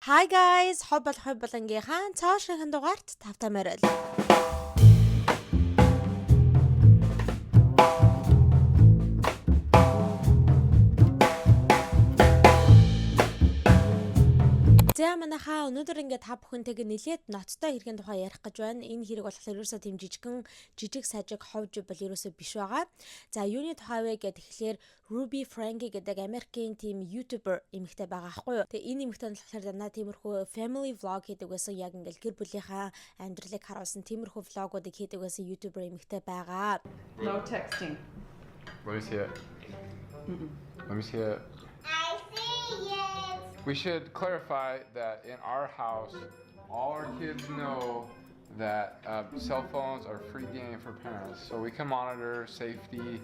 Hi guys, хоб бол хоб болонгийнхаа цоо шинхэн дугаарт тавтай морил. За, манайхаа өнөөдөр ингээд та бүхэнтэйгээ нэлээд ноцтой хэргийн тухай ярих гэж байна. Энэ хэрэг болохоор ерөөсөө тийм жижигхэн жижиг сажиг ховж бол ерөөсөө биш байгаа. За, юуны тухай вэ гэхээр Ruby Franke гэдэг Америкийн тийм YouTuber эмэгтэй байгаа аахгүй юу. Тэгээ энэ эмэгтэй нь болохоор дандаа тиймэрхүү family vlog хийдэг байсан. Яг ингээд гэр бүлийнхаа амьдралыг харуулсан тиймэрхүү vlog уудыг хийдэг байсан YouTuber эмэгтэй байгаа. No texting. Let me see it. Let me see it. I see it. We should clarify that in our house, all our kids know that cell phones are free game for parents, so we can monitor safety.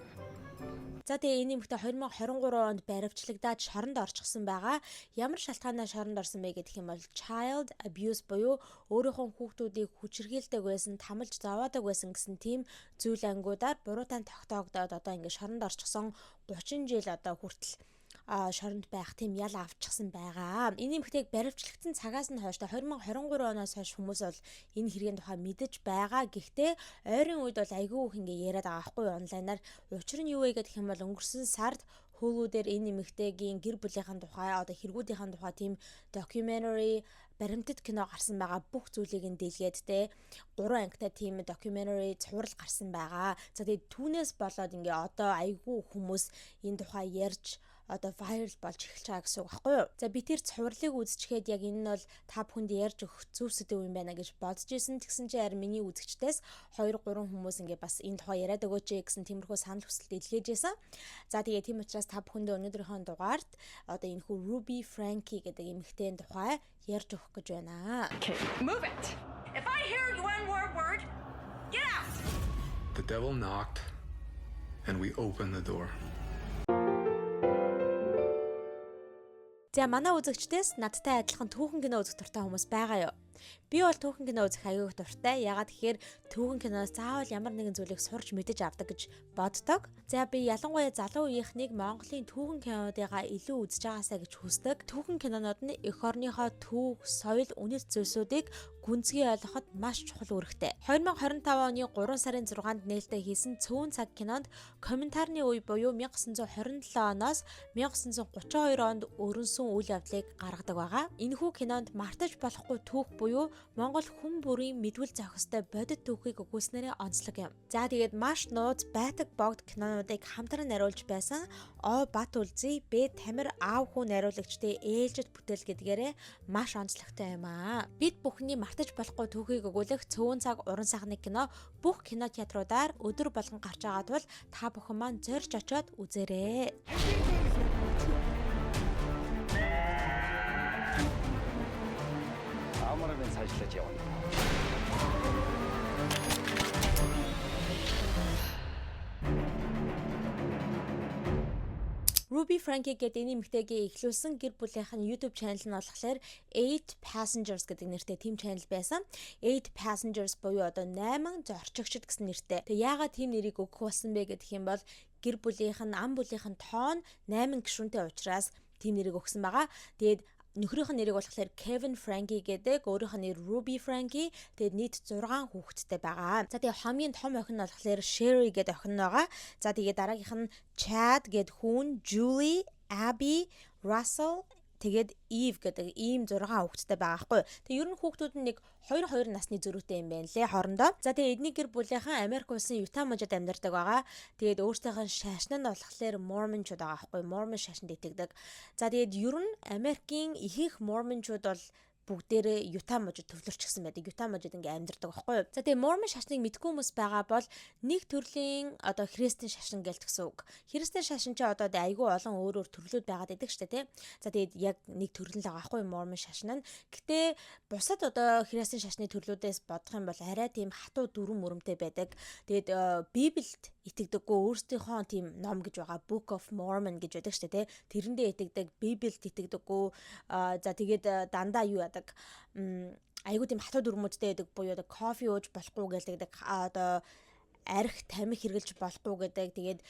За, тэгээ энэ эмэгтэй 2023 онд баривчлагдаад шоронд орчихсон байгаа. Ямар шалтгаанаар шоронд орсон бэ гэх юм бол child abuse буюу өөрийнхөө хүүхдүүдийг хүчирхийлдэг байсан, тамалж зовоодог байсан гэсэн тийм зүйл ангуудаар буруутай тогтоогдоод одоо ингээд шоронд орчихсон, 30 жил одоо хүртэл шоронд байх тийм ял авчихсан байгаа. Энэ эмэгтэйг баривчлагдсан цагаас нь хойш, 2023 оноос хойш хүмүүс бол энэ хэргийн тухай мэдэж байгаа. Гэхдээ ойрын үед бол айгүй их ингээ яриад байгаа байхгүй онлайнаар. Учир нь юу вэ гэх юм бол өнгөрсөн сард Hulu дээр энэ эмэгтэйгийн гэр бүлийнхэн тухай, одоо хэрэгүүдийн тухай тийм documentary, баримтат кино гарсан байгаа. Бүх зүйлийг нь дийлгээд те гурван ангитай тийм documentary цуврал гарсан байгаа. За, тэгээд түүнээс болоод ингээ одоо айгүй хүмүүс энэ тухай ярьж, одоо viral болж эхэлж байгаа гэсэн үг байхгүй юу. За, би тэр цувралыг үзчихээд яг энэ нь бол та бүхэнд ярьж өгөх зөв сэдэв юм байна гэж бодож исэн. Тэгсэн чинь харин миний үзэгчдээс 2 3 хүмүүс ингээ бас энэ тухай яриад өгөөч гэсэн тиймэрхүү санал хүсэлт илгээж байсан. За, тэгээ тийм учраас та бүхэндээ өнөөдрийнхөө дугаарт одоо энэ хүү Ruby Franke гэдэг эмэгтэйн тухай ярьж өгөх гэж байна. Okay, move it. If I hear one more word, get out! The devil knocked, and we opened the door. За, манай үзэгчдээс надтай адилхан түүхэн кино үзэх дуртай хүмүүс байгаа юу? Би бол түүхэн кино үзэх аягүй их дуртай. Яагаад гэхээр түүхэн киноос заавал ямар нэгэн зүйлийг сурч мэдэж авдаг гэж боддог. За, би ялангуяа залуу үеийнхнийг Монголын түүхэн кинонуудыгаа илүү үзэж байгаасай гэж хүсдэг. Түүхэн кинонууд нь эх орныхоо түүх, соёл, үнэт зүйлсүүдийг гүнзгий ойлгоход маш чухал үүрэгтэй. 2025 оны 3 сарын 6-нд нээлттэй хийсэн Цөөн цаг кинонд Коминтерны үе буюу 1927 оноос 1932 онд өрнөсөн үйл явдлыг гаргадаг байгаа. Энэхүү кинонд мартаж болохгүй түүх буюу Монгол хүн бүрийн мэдвэл зохистой бодит түүхийг өгүүлснээрээ онцлог юм. За, тэгээд маш нууц байтаг богд кинонуудыг хамтран найруулж байсан О Бат Үлзий, Б Тамир аав хүү найруулагчдын ээлжит бүтээл гэдгээрээ маш онцлогтой юм аа. Бид бүхний мартаж болохгүй түүхийг өгүүлэх Цөөн цаг уран сайхны кино бүх кино театруудаар өдөр болгон гарч байгаа тул та бүхэн маань зорж очиод үзээрэй. Амар цаашлаж явна. Ruby Franke гэдэг энэ эмэгтэйгээ эхлүүлсэн гэр бүлийнх нь YouTube channel нь болохоор 8 Passengers гэдэг нэртэй тийм channel байсан. 8 Passengers буюу одоо 8 зорчигчд гэсэн нэртэй. Тэгээ яагаад тийм нэрийг өгөх болсон бэ гэх юм бол гэр бүлийнх нь, ам бүлийнх нь тоон 8 гишүүнтэй учраас тийм нэрийг өгсөн байгаа. Тэгээд нөхрийнх нь нэрийг болохоор Kevin Franke гэдэг, өөрийнх нь нэр Ruby Franke. Тэгээд нийт 6 хүүхэдтэй байгаа. За, тэгээд хамгийн том охин нь болохоор Sherry гэдэг охин байгаа. За, тэгээд дараагийнх нь Chad гэдэг хүн, Julie, Abby, Russell, тэгээд Eve гэдэг ийм 6 хүүхэдтэй байгаа байхгүй. Тэгээ ер нь хүүхдүүд нь нэг 2 2 насны зөрүүтэй юм байна лээ хоорондоо. За, тэгээ эдний гэр бүлийнхэн Америк улсын Utah мужид амьдардаг байгаа. Тэгээд өөрсдийнх нь шашин нь болохоор Mormon-чууд байгаа байхгүй. Mormon шашинд итгэдэг. За, тэгээд ер нь Америкийн ихэнх Mormon-чууд бол бүгдээрээ Utah мужид төвлөрчихсөн байдаг. Utah мужид ингээ амьдардаг байхгүй юу. За, тэгээ Mormon шашныг мэдгүй хүмүүс байгаа бол нэг төрлийн одоо христийн шашин гэлт гэсэн үг. Христийн шашин чи одоо айгүй олон өөр өөр төрлүүд байгаад байдаг штэ, тий. За, тэгээд яг нэг төрөл л байгаа байхгүй юу Mormon шашин нь. Гэтэ бусад одоо христийн шашны төрлүүдээс бодох юм бол арай тийм хатуу дүрм мөрөмтэй байдаг. Тэгээд Библиэд итгэдэггүй, өөрсдийнхөө тийм ном гэж байгаа, Book of Mormon гэж байдаг штэ, тий. Тэрэндээ итгэдэг, Библиэд итгэдэггүй. За, тэгээд дандаа юу яадаг, айгүй тийм хатуу дүрмүүдтэй байдаг буюу одоо кофе ууж болохгүй гэлдэг, одоо Архи, тамхи хэрэглэж болохгүй гэдэг. Тэгээд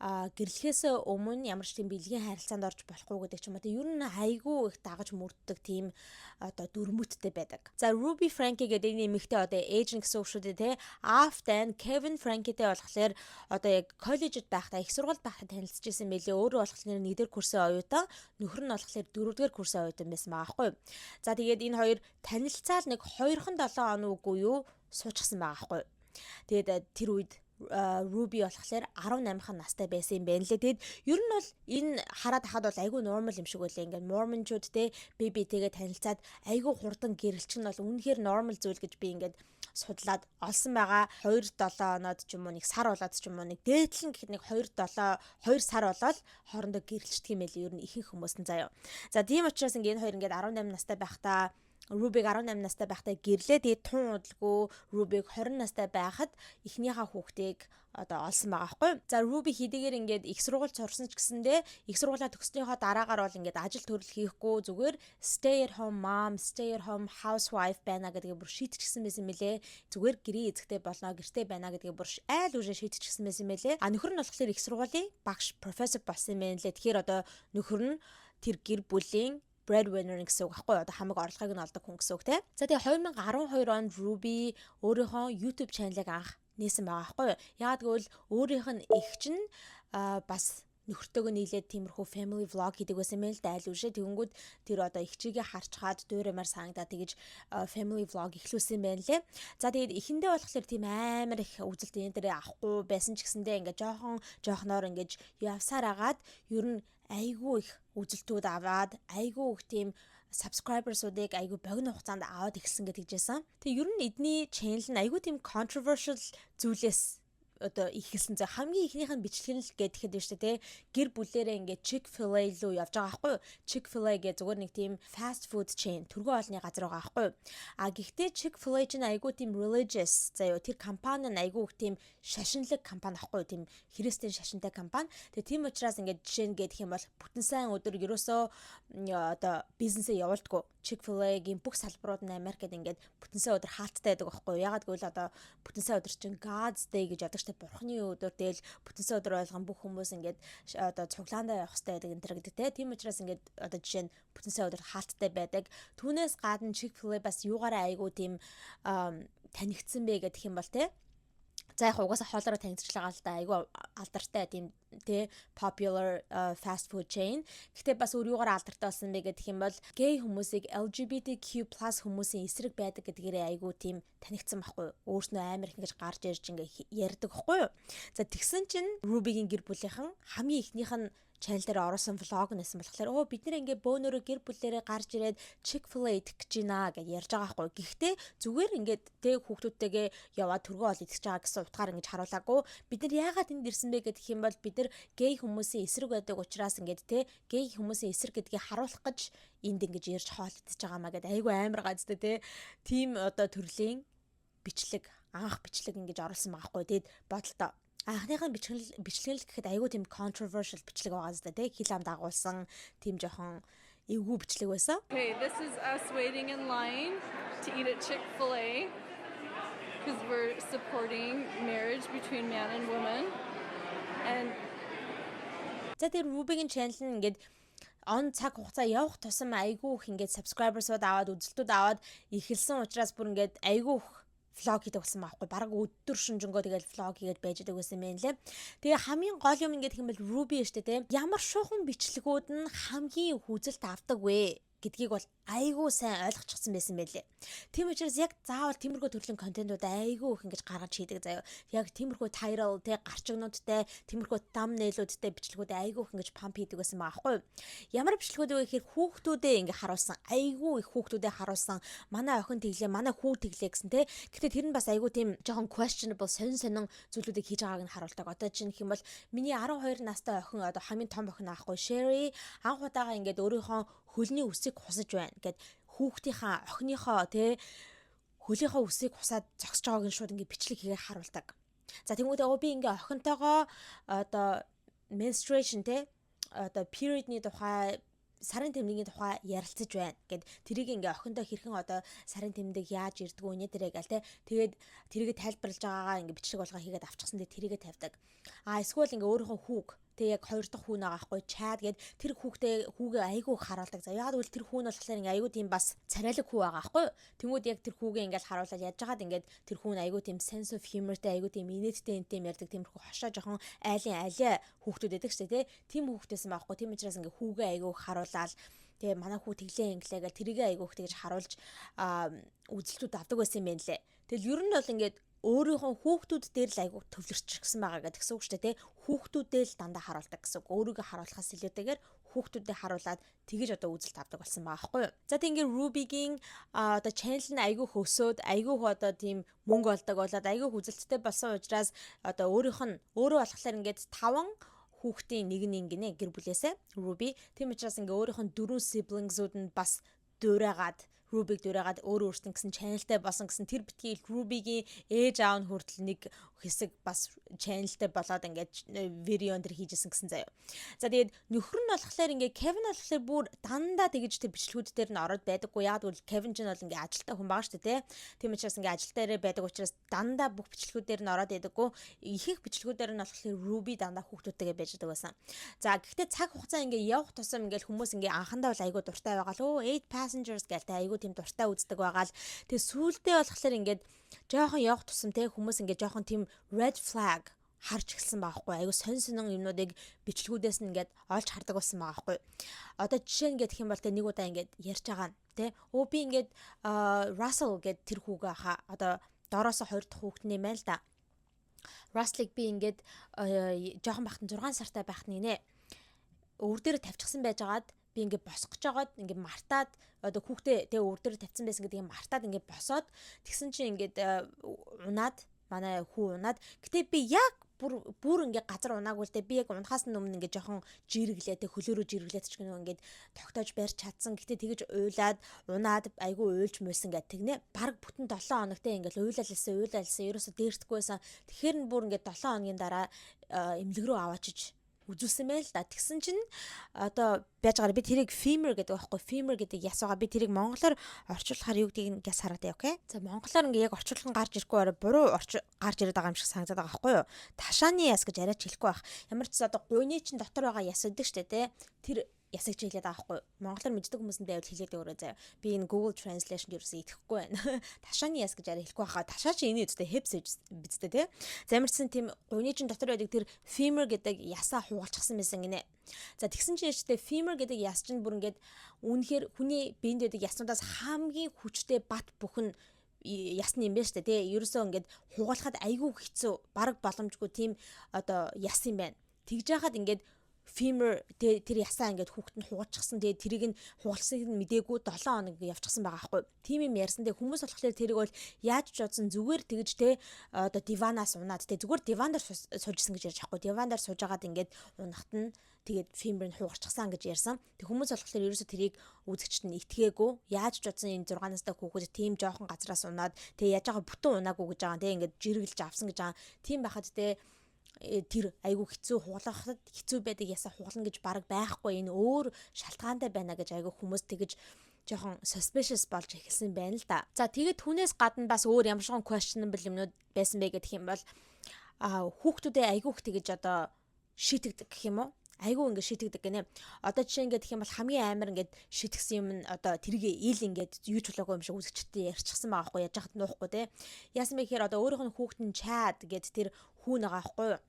гэрлэхээс өмнө ямар ч тийм бэлгийн харилцаанд орж болохгүй гэдэг ч юм уу. Тэг ер нь айгүй их дагаж мөрддөг тийм одоо дүрмүүдтэй байдаг. За, Ruby Franke гэдэг энэ эмэгтэй одоо ээж нь гэсэн үг шүү дээ, те. Аавтай нь Kevin Franke-тэй болохоор одоо яг коллежид байхдаа, их сургуульд байхдаа танилцж ирсэн мэлээ. Өөрөө болохоор нэгдүгээр курсын оюутан, нөхөр нь болохоор дөрөвдүгээр курсын оюутан байсан байгаа байхгүй юу. За, тэгээд энэ хоёр танилцаал нэг 2-7 хоног үгүй юу суучихсан байгаа байхгүй юу. Тэгээд тэр үед Ruby болохоор 18 настай байсан юм байна лээ. Тэгэд ер нь бол энэ хараад хахад бол айгүй normal юм шиг байлаа. Ингээд Mormon-чууд те бие биетэйгээ танилцаад айгүй хурдан гэрлэчих нь бол үнэхээр normal зүйл гэж би ингээд судлаад олсон байгаа. 2 7 хоноод ч юм уу, нэг сар болоод ч юм уу, нэг дээдлэн гэхэд нэг 2 7 2 сар болоод хоорондоо гэрлэчдэг юм байлээ. Ер нь ихэнх хүмүүс нь заяа. За, тийм учраас ингээд энэ хоёр ингээд 18 настай байхдаа, Ruby 18 настай байхдаа гэрлээ. Тэгээд тун удалгүй Ruby 20 настай байхад эхнийхээ хүүхдийг одоо олсон байгаа байхгүй. За, Ruby хэдийгээр ингээд их сургууль сурсан ч гэсэндээ их сургуулаа төгссөнийхөө дараагаар бол ингээд ажил төрөл хийхгүй, зүгээр stay at home mom, stay at home housewife байна гэдгийг бүр шийдчихсэн байсан мэлээ. Зүгээр гэрээ эзэгтэй болно, гэртээ байна гэдгийг бүр айл үжээ шийдчихсэн байсан мэлээ. А нөхөр нь болохоор их сургуулийн багш, профессор болсон юм байна лээ. Тэгэхээр одоо нөхөр нь тэр гэр бүлийн breadwinner гэсэн үг байхгүй юу? Одоо хамаг орлогыг нь олдог хүн гэсэн үг, те. За, тэгээ 2012 онд Ruby өөрийнхөө YouTube channel-ыг анх нээсэн байгаа байхгүй юу? Яагаад гэвэл өөрийнх нь эгч нь бас нөхөртөөгөө нийлээд тиймэрхүү family vlog хийдэг байсан юм л да, айл үшээ. Тэгэнгүүт тэр одоо эгчийгээ харчхаад дуураймаар санагдаа тэгэж family vlog эхлүүлсэн юм байна лээ. За, тэгээд эхэндээ болохоор тийм амар их үзэлт энэ дээр авахгүй байсан ч гэсэндээ ингээд жоохон жоохноор ингээд явсаар агаад ер нь айгүй их үзэлтүүд аваад, айгүй их тийм subscribers-уудыг айгүй богино хугацаанд аваад эхэлсэн гэдэг жисэн. Тэгээ ер нь эдний channel нь айгүй тийм controversial зүйлээс одоо ихэлсэн. За, хамгийн ихнийх нь бичлэг нь л гэхэд байна шүү дээ, те. Гэр бүлээрээ ингээд Chick-fil-A руу явж байгаа байхгүй юу? Chick-fil-A гэх зүгээр нэг тийм fast food chain, түргэн хоолны газар байгаа байхгүй юу? А гэхдээ Chick-fil-A чинь айгүй тийм religious заяо, тэр компани нь айгүй их тийм шашинлаг компани байхгүй юу? Тийм христийн шашинтай компани. Тэгээ тийм учраас ингээд жишээ нь гэх юм бол бүтэн сайн өдөр ерөөсөө одоо бизнесээ явуулдаггүй. Chick-fil-A-гийн бүх салбарууд нь Америкт ингээд бүтэн сайн өдөр хаалттай байдаг байхгүй юу? Ягаад гэвэл одоо бүтэн сайн өдөр чинь God's Day гэж яадаг штэ, бурхны өдөр. Тэгэл бүтэн сайн өдөр болгон бүх хүмүүс ингээд одоо цуглаандаа явах хэрэгтэй байдаг энэ төр гэдэг, те. Тийм учраас ингээд одоо жишээ нь бүтэн сайн өдөр хаалттай байдаг. Түүнээс гадна Chick-fil-A бас юугаараа айгүй тийм танигдсан бэ гэх юм бол те. За, яг угаасаа хоолоороо танигдчихлаа л да, айгүй алдартай тийм тэ popular fast food chain. Гэхдээ бас өөр юугаар алдартай болсон бэ гэх юм бол гей хүмүүсийг, LGBTQ+ хүмүүсийн эсрэг байдаг гэдгээрээ айгүй тийм танигдсан байхгүй юу? Өөрснөө амар их ингэж гарч ирж ингээ ярьдаг байхгүй юу? За, тэгсэн чинь Ruby-гийн гэр бүлийнхэн хамгийн ихнийх нь channel дээр оруулсан vlog нэсэн болохоор оо, бид нэр ингээ бөөнөрөө гэр бүлээрээ гарч ирээд Chick-fil-A идэх гэж байна гэж ярьж байгаа байхгүй. Гэхдээ зүгээр ингээд тэг хүүхдүүдтэйгээ яваад түргэн хоол идэх гэж байгаа гэсэн утгаар ингэж харуулаагүй. Бид нар яагаад энд ирсэн бэ гэх юм бол бид нар гей хүмүүсийн эсрэг байдаг учраас ингээд те гей хүмүүсийн эсрэг гэдгийг харуулах гэж энд ингэж ирж хоол идэж байгаа маа гэдэг айгүй амар газтай те. Тийм одоо төрлийн бичлэг, анх бичлэг ингэж оруулсан байгаа байхгүй. Тэгэд бодолтой анхныхаа бичлэг л гэхэд айгүй тийм controversial бичлэг байгаа зү, тэ, хил ам дагуулсан тийм жоохон эвгүй бичлэг байсан. Okay, this is us waiting in line to eat at Chick-fil-A because we're supporting marriage between man and woman. And За, тэр Ruby-гийн channel нь ингээд он цаг хугацаа явах тусам айгүй их ингээд subscribers-ууд аваад, үзэлтүүд аваад эхэлсэн учраас бүр ингээд айгүй их vlog хийдэг болсон байхгүй. Бараг өдөр шөнөжингөө тэгэл vlog хийгээд байж байгаа байсан юм лээ. Тэгээ хамгийн гол юм ингээд хэм бол Ruby штэ, те. Ямар шуухан бичлэгүүд нь хамгийн их үзэлт авдаг вэ гэдгийг бол айгүй сайн ойлгочихсон байсан байлээ. Тийм учраас яг заавал тиймэрхүү төрлийн контентууд айгүй их ингэж гаргаж хийдэг заяа. Яг тиймэрхүү title те, гарчигнуудтай, тиймэрхүү thumbnail-уудтай бичлэгүүд айгүй их ингэж pump хийдэг байсан байгаа байхгүй юу? Ямар бичлэгүүд вэ гэхээр хүүхдүүдээ ингэ харуулсан, айгүй их хүүхдүүдээ харуулсан. Манай охин тэглээ, манай хүү тэглээ гэсэн, те. Гэтэ тэр нь бас айгүй тийм жоохон questionable, сонин сонин зүйлүүдийг хийж байгааг нь харуулдаг. Одоо чинь гэх юм бол миний 12 настай охин, одоо хамгийн том охин аахгүй, Sherry анх удаага ингээд өөрийнхөө хөлний үсийг хусаж байна гэд хүүхдийнхаа, охиныхоо те хөлийнхөө үсийг хусаад зогсож байгааг нь шууд ингээд бичлэг хийгээд харуулдаг. За, тэгмүүдээ оо, би ингээ охинтойгоо одоо menstruation те, одоо period-ний тухай Сарын тэмдгийн тухай ярилцаж байна гэд, тэрийг ингээ охиндоо хэрхэн одоо сарын тэмдэг яаж ирдгүү нэ тэрэг гал те, тэгээд тэрийг тайлбарлаж байгаагаа ингээ бичлэг болгоо хийгээд авчихсан дээр тэрийгэ тавьдаг. А эсвэл ингээ өөрийнхөө хүүг, тэгээ яг хоёр дахь хүн байгаа байхгүй, Чад гээд тэр хүүхдээ, хүүгээ айгүй харуулдаг. За, яагаад гэвэл тэр хүн нь болохоор ингээ айгүй тийм бас царайлаг хүү байгаа байхгүй. Тэнгүүд яг тэр хүүгээ ингээл харуулаад яаж хагаад ингээд тэр хүн айгүй тийм sense of humor-тэй, айгүй тийм инээдтэй, энэ тийм ярьдаг тиймэрхүү хошоо жоохон айлын алиа хүүхдүүд байдаг шүү дээ, тий. Тийм хүүхдээсэн байхгүй. Тийм учраас ингээ хүүгээ айгүй харуулаад, тэгээ манай хүү тэглээ инглээ гэл тэрийгэ айгүй их тэгж харуулж үзэлтүүд авдаг байсан юм байна лээ. Тэгэл ер нь бол ингээд өөрийнхөө хүүхдүүд дээр л айгүй төвлөрчихсэн байгаа гэдэг гэсэн үг шүү дээ, тий. Хүүхдүүдээ л дандаа харуулдаг гэсэн үг. Өөрийгөө харуулахаас илүүтэйгээр хүүхдүүдэд харуулад тэгэж одоо үзэлт авдаг болсон байгаа байхгүй юу. За, тийм, ингээд Ruby-гийн одоо channel нь айгүй хөсөөд, айгүй одоо тийм мөнгө олдог болоод, айгүй үзэлттэй болсон учраас одоо өөрийнх нь өөрөө болохоор ингээд таван хүүхдийн нэг нь ингэнэ гэр бүлээсээ Ruby. Тийм учраас ингээ өөрийнх нь дөрвөн siblings-ууд нь бас дуурайгаад, Ruby-г дуурайгаад өөрөө өөртөө гэсэн channel тай болсон гэсэн. Тэр битгий Ruby-гийн ээж аав нь хүртэл нэг хэсэг бас channel тай болоод ингээд видео энэ төр хийжсэн гэсэн заяа. За, тэгээд нөхөр нь болохоор ингээд Kevin болохоор бүр дандаа тэгэж тэр бичлэгүүд дээр нь ороод байдаггүй. Яг гэвэл Kevin ч нь бол ингээд ажилтаа хүн байгаа шүү дээ, тэ. Тийм учраас ингээд ажил дээрээ байдаг учраас дандаа бүх бичлэгүүд дээр нь ороод байдаггүй. Ихэнх бичлэгүүдээр нь болохоор Ruby дандаа хүүхдүүдтэйгээ байж байгаа байсан. За, гэхдээ цаг хугацаа ингээд явах тусам ингээд хүмүүс ингээд анхандаа бол айгүй дуртай байгаа л өө 8 passengers гээл тэ, айгүй тийм дуртай үздэг байгаа л. Тэгээ сүүлдээ болохоор ингээд жоохон явах тусам те, хүмүүс ингээд жоохон тийм red flag харж эхэлсэн байхгүй, айгу сонь сонин юмнуудыг бичлэгүүдээс нь ингээд олж хардаг болсон байгаа байхгүй. Одоо жишээ нь гэх юм бол те, нэг удаа ингээд ярьж байгаа нь те, өө би ингээд Russell гэд тэр хүүгээ хаа одоо доороосоо хоёр дахь хүүхдний юм байна л да. Russell-ыг би ингээд жоохон бахт 6 сартай байхад нэ өвөр дээр тавьчихсан байжгаад би ингээд босгож жагаад ингээд мартаад, одоо хүүхдээ тэгээ өвөр дээр тавьсан байсан гэдгийг мартаад ингээд босоод тэгсэн чинь ингээд унаад, манай хүү унаад, гэтээ би яг бүр бүр ингээ газар унаагүй л дээ, би яг унахаас нь өмнө ингээ жоохон жиргэлээ тэг, хөлөөрөө жиргэлээд ч гэнэ ингээд тогтоож барьж чадсан. Гэтэ тэгэж уйлаад унаад айгүй уйлж муйсан гэдэг тэгнэ. Бараг бүтэн 7 хоногтой ингээл уйлаалсан уйлаалсан, ерөөсө дээрдэхгүйсэн. Тэгэхээр нь бүр ингээ 7 хоногийн дараа эмнэлэг рүү аваачиж үзүүлсэн байл л да. Тэгсэн чинь одоо байж байгаа, би тэрийг femur гэдэг байхгүй, femur гэдэг яс байгаа. Би тэрийг монголоор орчуулахаар юу гэдгийг нь гяс хараад, okay. За, монголоор ингээ яг орчуулах нь гарч ирэхгүй арай буруу гарч ирээд байгаа юм шиг санагдаад байгаа байхгүй юу? Ташааны яс гэж арай ч хэлэхгүй байх. Ямар ч одоо гуйны чин дотор байгаа яс өгдөг штэ, тэ. Тэр ясаг чи хэлээд байгаа байхгүй юу? Монголоор мэддэг хүмүүс нь байвал хэлээд өгөөрэй заяа. Би энэ Google Translation ерөөсөө итгэхгүй байна. Ташааны яс гэж арай хэлэхгүй хаа. Ташаа чи энэ үстэй hips бидтэй тий. За, ямар ч сан тийм гуйны чин дотор байдаг тэр femur гэдэг ясаа хугалчихсан байсан гинэ. За, тэгсэн чинь яжтэй femur гэдэг яс чинь бүр ингээд үнэхээр хүний биед байдаг яснуудаас хамгийн хүчтэй, бат бүхэн ясны юм байна шүү дээ, тий. Ерөөсөө ингээд хугалахад айгүй хэцүү, бараг боломжгүй тийм одоо яс юм байна. Тэгж яхад ингээд femur тэр ясаа ингээд хүүхэд нь хугалчихсан. Тэгээд тэрийг нь хугалсныг нь мдээгүй 7 хоног явчихсан байгаа байхгүй. Тийм юм ярьсан. Тэгээд хүмүүс болохоор тэрийг бол яаж ч бодсон зүгээр тэгж те, одоо диванаас унаад те, зүгээр диван дээр суужсэн гэж ярьж байхгүй. Диван дээр сууж агаад ингээд унахт нь тэгээд femur нь хугарчихсан гэж ярьсан. Тэг хүмүүс болохоор ерөөсө тэрийг үзэгчд нь итгээгүй. Яаж ч бодсон энэ 6 настай хүүхэд тийм жоохон газраас унаад тэг яаж байгаа бүтэн унаагүй гэж байгаа. Тэг ингээд жиргэлж авсан гэж байгаа. Тийм байхад те, тэр айгүй хэцүү, хугалахад хэцүү байдаг ясаа хугална гэж баг байхгүй, энэ өөр шалтгаантай байна гэж айгүй хүмүүс тэгэж жоохон suspicious болж эхэлсэн байна л да. За, тэгээд түүнээс гадна бас өөр ямар шигэн questionable юмнууд байсан бэ гэх юм бол хүүхдүүдээ айгүй их тэгэж одоо шийтгдэг гэх юм уу? Айгүй ингээд шийтгдэг гинэ. Одоо жишээ ингээд гэх юм бол хамгийн амар ингээд шийтгсэн юм нь одоо тэрийг ил ингээд юу ч болоогүй юм шиг үзэгчтэй ярьчихсан байгаа байхгүй, яаж яхад нуухгүй те. Яасан бэ гэхээр одоо өөрийнх нь хүүхэд нь Чад гэд тэр хүн байгаа байхгүй юу?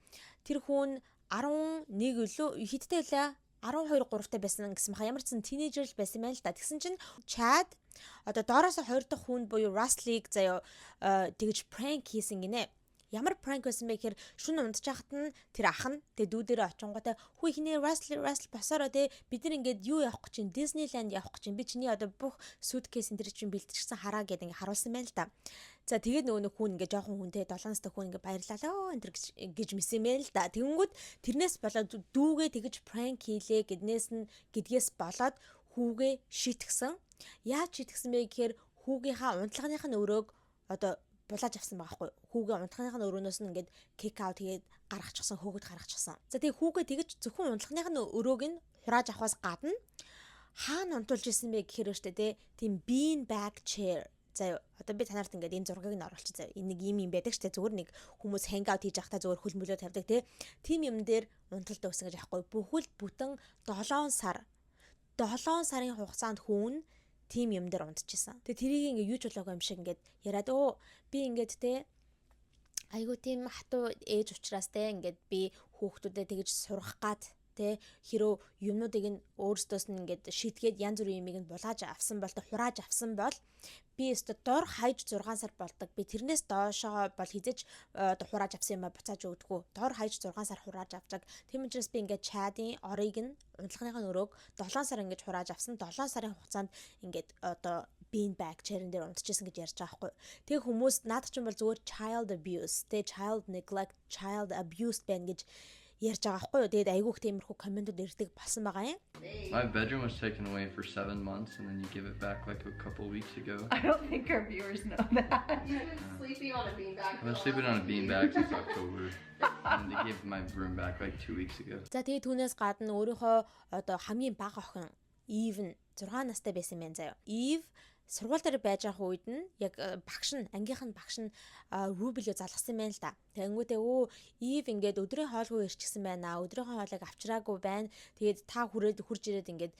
Тэр хүн 11 үлээ хиттэй лээ 12 3-тай байсан гэсэн баха, ямар ч сан teenager л байсан байна л да. Тэгсэн чинь Чад одоо доороос хоёр дахь хүн буюу Russell-ыг заяа тэгж prank хийсэн гинэ. Ямар prank байсан бэ гэхээр шүн унтчихад нь тэр ах нь тэгээ дүү дээрээ очингуудаа хүү хинээ Russell, Russell, босоороо те, бид нар ингээд юу явах гэж чинь Disneyland явах гэж чинь, би чиний одоо бүх suitcase энэ төр чинь бэлтжчихсэн хараа гэд ингээд харуулсан байна л да. За, тэгээд нөгөө нэг хүн ингээд жоохон хүн те, 7 настай хүн ингээд баярлалаа оо энэ төр гэж мэсэн юм байна л да. Тэгэнгүүт тэрнээс болоод дүүгээ тэгэж prank хийлээ гэднээс нь гэдгээс болоод хүүгээ шийтгсэн. Яаж шийтгсэн бэ гэхээр хүүгийнхаа унтлагных нь өрөөг одоо булааж авсан байгаа хгүй. Хүүгээ унтлагных нь өрөөнөөс нь ингээд kick out хийгээд гаргачихсан, хөөгд гаргачихсан. За, тэгээ хүүгээ тэгэж зөвхөн унтлагных нь өрөөг нь хурааж авахаас гадна Хаана унтуулж исэн бэ гэхээр штэ, те, тийм bean bag chair заяа. Одоо би танарт ингээд энэ зургийг нь оруулчих заяа. Энэ нэг юм юм байдаг штэ, зүгээр нэг хүмүүс hang out хийж байхдаа зүгээр хөлмөлөө тавьдаг, те. Тим юм дээр унталт өгсөн гэж аахгүй. Бүхэл бүтэн 7 сар, 7 сарын хугацаанд хүн тим юм дээр унтчихсан. Тэгээ тэрийг ингээ юу ч болоогүй юм шиг ингээд яриад, өө, би ингээд, те, айгуу тийм хатуу ээж учраас, те, ингээд би хүүхдүүдэд тэгж сургах гад, те, хэрөө юмнуудыг нь өөрсдөөс нь ингээд шийтгээд янз бүрийн юмыг нь булааж авсан бол, хурааж авсан бол би өстө дор хаяж 6 сар болдог. Би тэрнээс доошоо бол хизэж одоо хурааж авсан юм а буцааж өгдөггүй. Дор хаяж 6 сар хурааж авдаг. Тийм учраас би ингээд Чадын орыг нь, унтлагынхаа өрөөг 7 сар ингэж хурааж авсан. 7 сарын хугацаанд ингээд одоо bean bag chair-н дээр унтчихсан гэж ярьж байгаа байхгүй. Тэгээ хүмүүс наадах чинь бол зүгээр child abuse, тэ, child neglect, child abuse байна гэж ярьж байгаа байхгүй юу. Тэгээд айгүйх тиймэрхүү комментууд ирдэг болсон байгаа юм. My bedroom was taken away for 7 months, and then you give it back like a couple weeks ago. I don't think our viewers know that. You've been sleeping on a beanbag. I've been sleeping on a beanbag since October, and they gave my room back like 2 weeks ago. За, тэгээд түүнээс гадна өөрийнхөө одоо хамгийн бага охин Eve нь 6 настай байсан юм байна заяа. Eve сургууль дээр байж байгаа үед нь яг багш нь, ангийнх нь багш нь Ruby лөө залгасан юм байна л да. Тэгэнгүүтээ өө, Eve ингээд өдрийн хоолгүй ирчихсэн байна. Өдрийнхөө хоолыг авчираагүй байна. Тэгээд та хүрээд хурж ирээд ингээд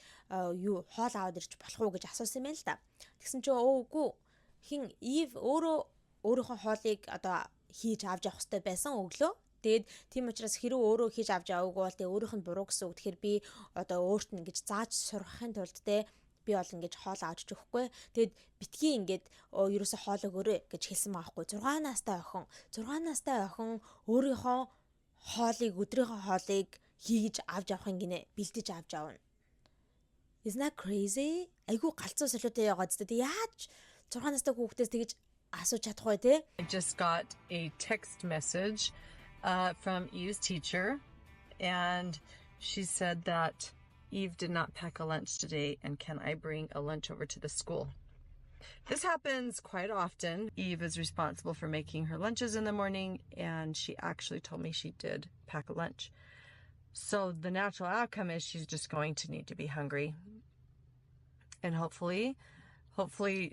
юу хоол аваад ирч болох уу гэж асуусан юм байна л да. Тэгсэн чинь өө, үгүй, хин Eve өөрөө өөрийнхөө хоолыг одоо хийж авч явах хэрэгтэй байсан өглөө. Тэгээд тийм учраас хэрэг өөрөө хийж авч яваагүй бол тэгээ өөрийнх нь буруу гэсэн үг. Тэгэхээр би одоо өөрт нь ингэж зааж сургахын тулд, те, би бол ингэж хоол авчиж өгөхгүй. Тэгээд битгий ингээд ерөөсө хоол өгөөрэй гэж хэлсэн байгаа хгүй. 6 настай охин, 6 настай охин өөрийнхөө хоолыг, өдрийнхөө хоолыг хийж авч явахын гинэ, бэлдэж авч явна. Isn't that crazy? Айгу галзуу солиотой яваад зү. Яаж 6 настай хүүхдээс тэгж асууж чадах вэ, те? I just got a text message from Eve's teacher, and she said that Eve did not pack a lunch today, and can I bring a lunch over to the school? This happens quite often. Eve is responsible for making her lunches in the morning, and she actually told me she did pack a lunch. So the natural outcome is she's just going to need to be hungry. And hopefully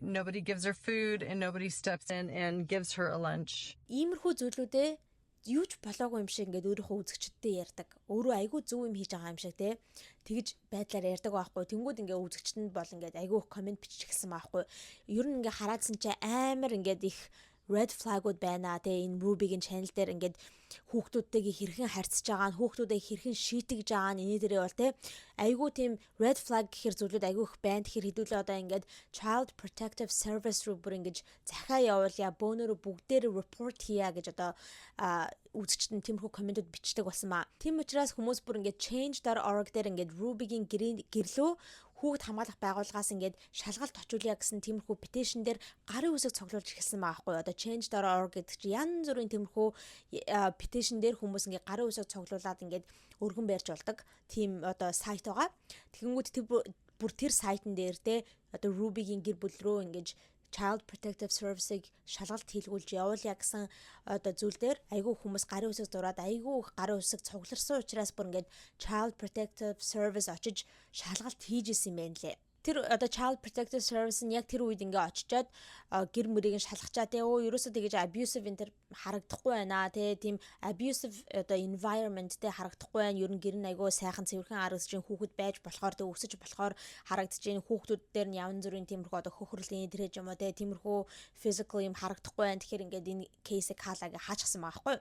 nobody gives her food and nobody steps in and gives her a lunch. Иймэрхүү зүйлүүдээ юу ч болоогүй юм шиг ингээд өөрийнхөө үзэгчдтэй ярьдаг. Өөрөө айгүй зөв юм хийж байгаа юм шиг, те. Тэгж байдлаар ярьдаг байхгүй. Тэнгүүд ингээ үзэгчд нь бол ингээд айгүй их комент бичиж эхэлсэн байхгүй. Ер нь ингээ хараадсан чи амар ингээд их red flag-ууд байна. Тэгээ энэ Ruby-гийн channel дээр ингээд хүүхдүүдтэйгээ хэрхэн харьцаж байгаа нь, хүүхдүүдэд хэрхэн шийтгэж байгаа нь, энэ дээрээ бол, те, айгүй тийм red flag гэхэр зүйлүүд айгүй их байна. Тэгэхээр хэдүүлээ одоо ингээд Child Protective Service руу бүр ингэж захиа явуулъя, бөөнөрөө бүгдээр report хийя гэж одоо үзэгчд нь тиймэрхүү комментүүд бичдэг болсон маа. Тийм учраас хүмүүс бүр ингээд change.org дээр ингээд Ruby-гийн гэрлөө хүүхд хамгаалах байгууллагаас ингээд шалгалт очуулъя гэсэн тиймэрхүү petition дээр гарын үсэг цуглуулж эхэлсэн байгаа байхгүй. Одоо change.org гэдэг чинь янз бүрийн тиймэрхүү petition дээр хүмүүс ингээд гарын үсэг цуглуулад ингээд өргөн барьж болдог тийм одоо сайт байгаа. Тэгэнгүүт тэр бүр тэр сайтн дээр, те, одоо Ruby-гийн гэр бүл рүү ингэж Child Protective Service-ыг шалгалт хийлгүүлж явуулъя гэсэн одоо зүйл дээр айгүй хүмүүс гарын үсэг зураад, айгүй их гарын үсэг цугларсан учраас бүр ингээд Child Protective Service очиж шалгалт хийж исэн юм байна лээ. Тэр одоо Child Protective Service нь яг тэр үед ингээ очичоод гэр мөрийг нь шалгачаа, те, өө, ерөөсөө тэгэж abusive энэ төр харагдахгүй байна, те, тийм abusive одоо environment, те, харагдахгүй байна. Ер нь гэр нь айгүй сайхан цэвэрхэн харагдаж чинь, хүүхэд байж болохоор, те, өсөж болохоор харагдаж чинь, хүүхдүүд дээр нь яван зүрийн тиймэрхүү одоо хөхрөлийн тэр юм уу, те, тиймэрхүү physical юм харагдахгүй байна. Тэгэхээр ингээд энэ case-ийг хаалаа гэ хаачихсан байгаа байхгүй.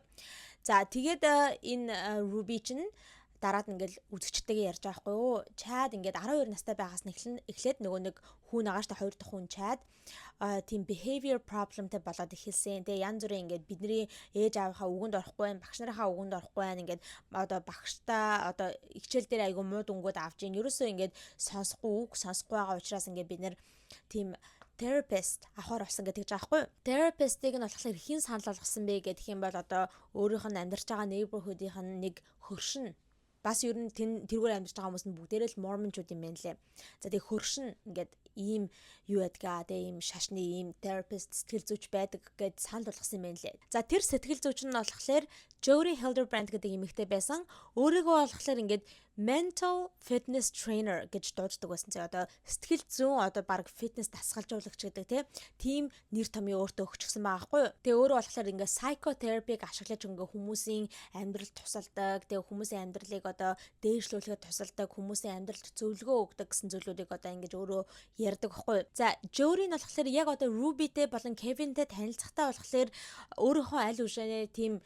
За, тэгээд энэ Ruby чинь дараад ингээл үзэгчтэйгээ ярьж байгаа хгүй юу. Чад ингээд 12 настай байгаас нь эхлээд нөгөө нэг хүн агааштай хоёр дахь хүн Чад тийм behavior problemтай болоод эхэлсэн. Тэгээ янз бүрийн ингээд бидний ээж аавынхаа үгэнд орохгүй байна, багш нарынхаа үгэнд орохгүй байна. Ингээд одоо багштай одоо хичээл дээр айгу муу дүнгууд авч ийн. Ерөөсөө ингээд сонсохгүй, үг сонсохгүй байгаа учраас ингээд бид нэр тийм therapist авахар болсон гэдэг жаахгүй байхгүй. Therapist-ыг нь болохоор хэн санал болгосон бэ гэдэг юм бол одоо өөрийнх нь амьдарч байгаа neighborhood-ийнх нь нэг хөршин, бас ер нь тэргээр амьдарч байгаа хүмүүс нь бүгдээрээ л мормончууд юм байна лээ. За, тэгээ хөршин ингээд ийм юу байдгаа, тэгээ ийм шашны ийм therapist, сэтгэл зүйч байдаг гэд санал болгосон юм байна лээ. За, тэр сэтгэл зүйч нь болохоор Jody Hildebrand гэдэг эмэгтэй байсан. Өөрийгөө болохоор ингээд Mental fitness trainer гэж дууддаг байсан. За, одоо сэтгэл зүйн, одоо баг фитнес дасгалжуулагч гэдэг тийм нэр томьёо өөртөө өгчихсөн байгаа байхгүй юу. Тэгээ өөрөө болохоор ингээ psychotherapy-г ашиглаж ингээ хүмүүсийн амьдрал тусалдаг, тэгээ хүмүүсийн амьдралыг одоо дээшлүүлэхэд тусалдаг, хүмүүсийн амьдралд зөвлөгөө өгдөг гэсэн зүйлүүдийг одоо ингэж өөрөө ярьдаг байхгүй юу. За, Jody нь болохоор яг одоо Ruby-тэй болон Kevin-тэй танилцахтаа болохоор өөрийнхөө аль үшэнэ тийм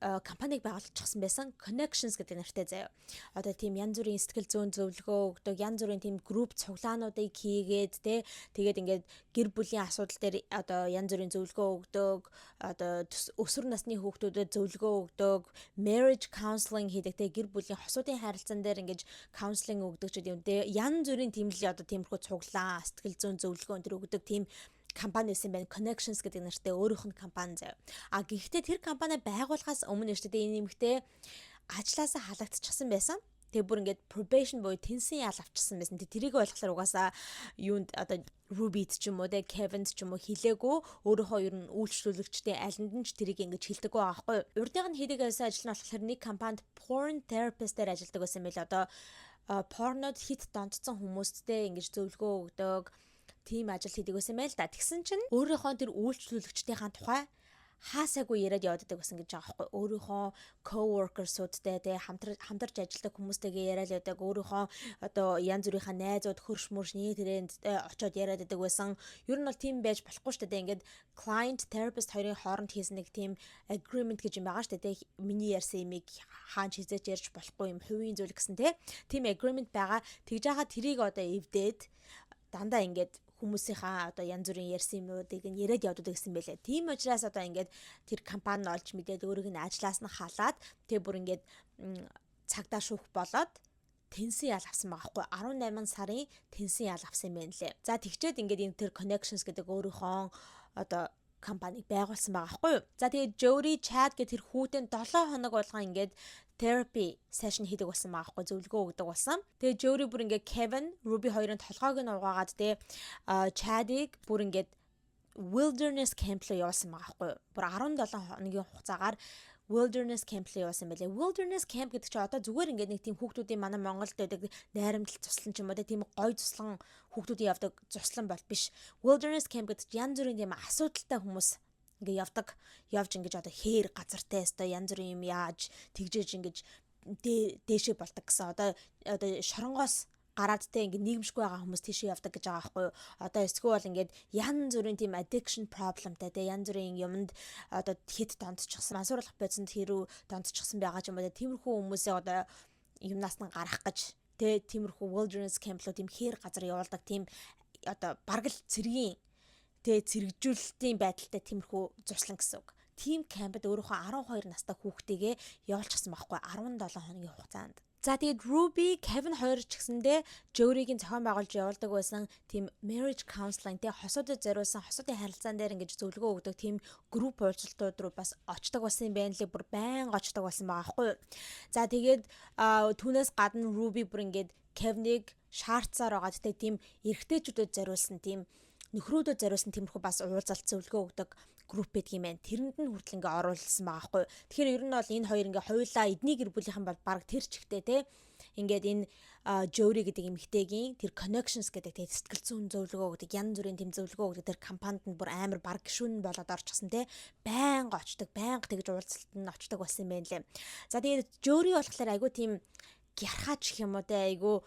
компаниг байгуулчихсан байсан. Connections гэдэг нэртэй, заяа. Одоо тийм янз бүрийн сэтгэл зүйн зөвлөгөө өгдөг, янз бүрийн тийм групп цуглаануудыг хийгээд те, тэгээд ингээд гэр бүлийн асуудал дээр одоо янз бүрийн зөвлөгөө өгдөг, одоо өсвөр насны хүүхдүүдэд зөвлөгөө өгдөг, marriage counseling хийдэг те, гэр бүлийн хосуудын харилцаан дээр ингэж counseling өгдөг ч гэдэг юм те. Янз бүрийн тийм л одоо тиймэрхүү цуглаан, сэтгэл зүйн зөвлөгөө энэ төр өгдөг тийм компани байсан байна. Connections гэдэг нэртэй өөрийнх нь компани, заяа. А гэхдээ тэр компани байгуулахаас өмнө шүү дээ, энэ эмэгтэй ажлаасаа халагдчихсан байсан. Тэгээ бүр ингээд probation буюу тэнсэн ял авчихсан байсан. Тэг тэрийг болохоор угаасаа юунд, одоо Ruby-д ч юм уу те, Kevin-д ч юм уу хэлээгүй, өөрийнхөө ер нь үйлчлүүлэгчдийн алинд нь ч тэрийг ингэж хэлдэггүй байгаа байхгүй юу. Урдынх нь хийдэг байсан ажил нь болохоор нэг компанид porn therapist-ээр ажилладаг байсан юм байл. Одоо порнод хэт донтсон хүмүүсттэй ингэж зөвлөгөө өгдөг тийм ажил хийдэг байсан байл да. Тэгсэн чинь өөрийнхөө тэр үйлчлүүлэгчдийнхаа тухай хаасаагүй яриад яваад байсан гэж байгаа байхгүй. Өөрийнхөө coworkers-уудтай те, хамтарч ажилладаг хүмүүстэйгээ яриад явдаг. Өөрийнхөө одоо янз бүрийнхаа найзууд, хөрш мөрш нэг тэрээнд очиод яриад байдаг байсан. Ер нь бол тийм байж болохгүй шүү дээ. Ингээд client, therapist хоёрын хооронд хийсэн нэг тийм agreement гэж юм байгаа шүү дээ. Миний ярьсан юмыг хаан ч хизээч ярьж болохгүй юм, хувийн зүйл гэсэн те. Тийм agreement байгаа. Тэгж байгаа тэрийг одоо эвдээд дандаа ингээд хүмүүсийнхаа одоо янз бүрийн ярьсан юмнуудыг нь яриад явдаг гэсэн байлээ. Тийм учраас одоо ингээд тэр компани нь олж мэдээд өөрийг нь ажлаас нь халаад, тэг бүр ингээд цагдаа шүүх болоод тэнсэн ял авсан байгаа хгүй, 18 сарын тэнсэн ял авсан юм байна лээ. За, тэгчээд ингээд энэ тэр Connections гэдэг өөрийнхөө одоо компаниг байгуулсан байгаа хгүй юу. За, тэгээд Jody, Chad гэх тэр хүүтэн 7 хоног болгон ингээд therapy session хийдэг болсон байгаа хгүй, зөвлөгөө өгдөг болсон. Тэгээд Jody бүр ингээд Kevin, Ruby хоёрын толгойг нь угаагаад те, Chad-ыг бүр ингээд wilderness camp руу явуулсан байгаа хгүй юу. Бүр 17 хоногийн хугацаагаар wilderness camp руу явуулсан байлээ. Wilderness camp гэдэг чинь одоо зүгээр ингээд нэг тийм хүүхдүүдийн манай Монголд байдаг найрамдал цуслан ч юм уу те, тийм гой цуслан, хүүхдүүдийн явдаг цуслан бол биш. Wilderness camp гэдэг чинь янз бүрийн тийм асуудалтай хүмүүс ингээ явдаг. Явж ингэж одоо хээр газартай өстой янз бүрийн юм яаж тэгжээж ингэж дээшээ болдог гэсэн. Одоо шоронгоос гараад те, ингээд нийгэмшгүй байгаа хүмүүс тийшээ явдаг гэж байгаа байхгүй юу. Одоо эсвэл ингээд янз бүрийн тийм addiction problemтай те, янз бүрийн юмд одоо хэт донтчихсан, мансууруулах бодисонд хэрүү донтчихсан байгаа ч юм уу те, тиймэрхүү хүмүүсээ одоо юмнаас нь гарах гэж те, тиймэрхүү wilderness camp руу, тийм хээр газар явуулдаг, тийм одоо бараг л цэргийн тэ, цэргэжүүлэлтийн байдалтай тиймэрхүү зуслан гэсэн үг. Тим camp д өөрийнхөө 12 настай хүүхдийгээ явуулчихсан байхгүй 17 хоногийн хугацаанд. За, тэгээд Ruby, Kevin хоёр ч гэсэндээ Jody-гийн зохион байгуулж явуулдаг байсан тийм marriage counseling те, хосуудад зориулсан хосуудын харилцаан дээр ингэж зөвлөгөө өгдөг тийм групп уулзалтууд руу бас очдог болсон юм байна лээ. Бүр байнга очдог болсон байгаа хгүй юу. За, тэгээд түүнээс гадна Ruby бүр ингээд Kevin-ыг шаардсаар байгаа те, тийм эрэгтэйчүүдэд зориулсан, тийм нөхрүүдэд зориулсан тиймэрхүү бас уулзалт, зөвлөгөө өгдөг групп байдаг юм байна. Тэрэнд нь хүртэл ингээ оруулсан байгаа хгүй. Тэгэхээр ер нь бол энэ хоёр ингээ хоёулаа эдний гэр бүлийнхэн бол баг тэр чигтээ те, ингээд энэ Jody гэдэг эмэгтэйгийн тэр Connections гэдэг те, сэтгэл зүйн зөвлөгөө өгдөг, янз бүрийн тэм зөвлөгөө өгдөг тэр компанид нь бүр амар баг гишүүн болоод орчихсон те, байнга очдог, байнга тэгж уулзалтанд нь очдог болсон юм байна лээ. За, тэгээд Jody болохоор айгүй тийм гярхаач гэх юм уу те, айгүй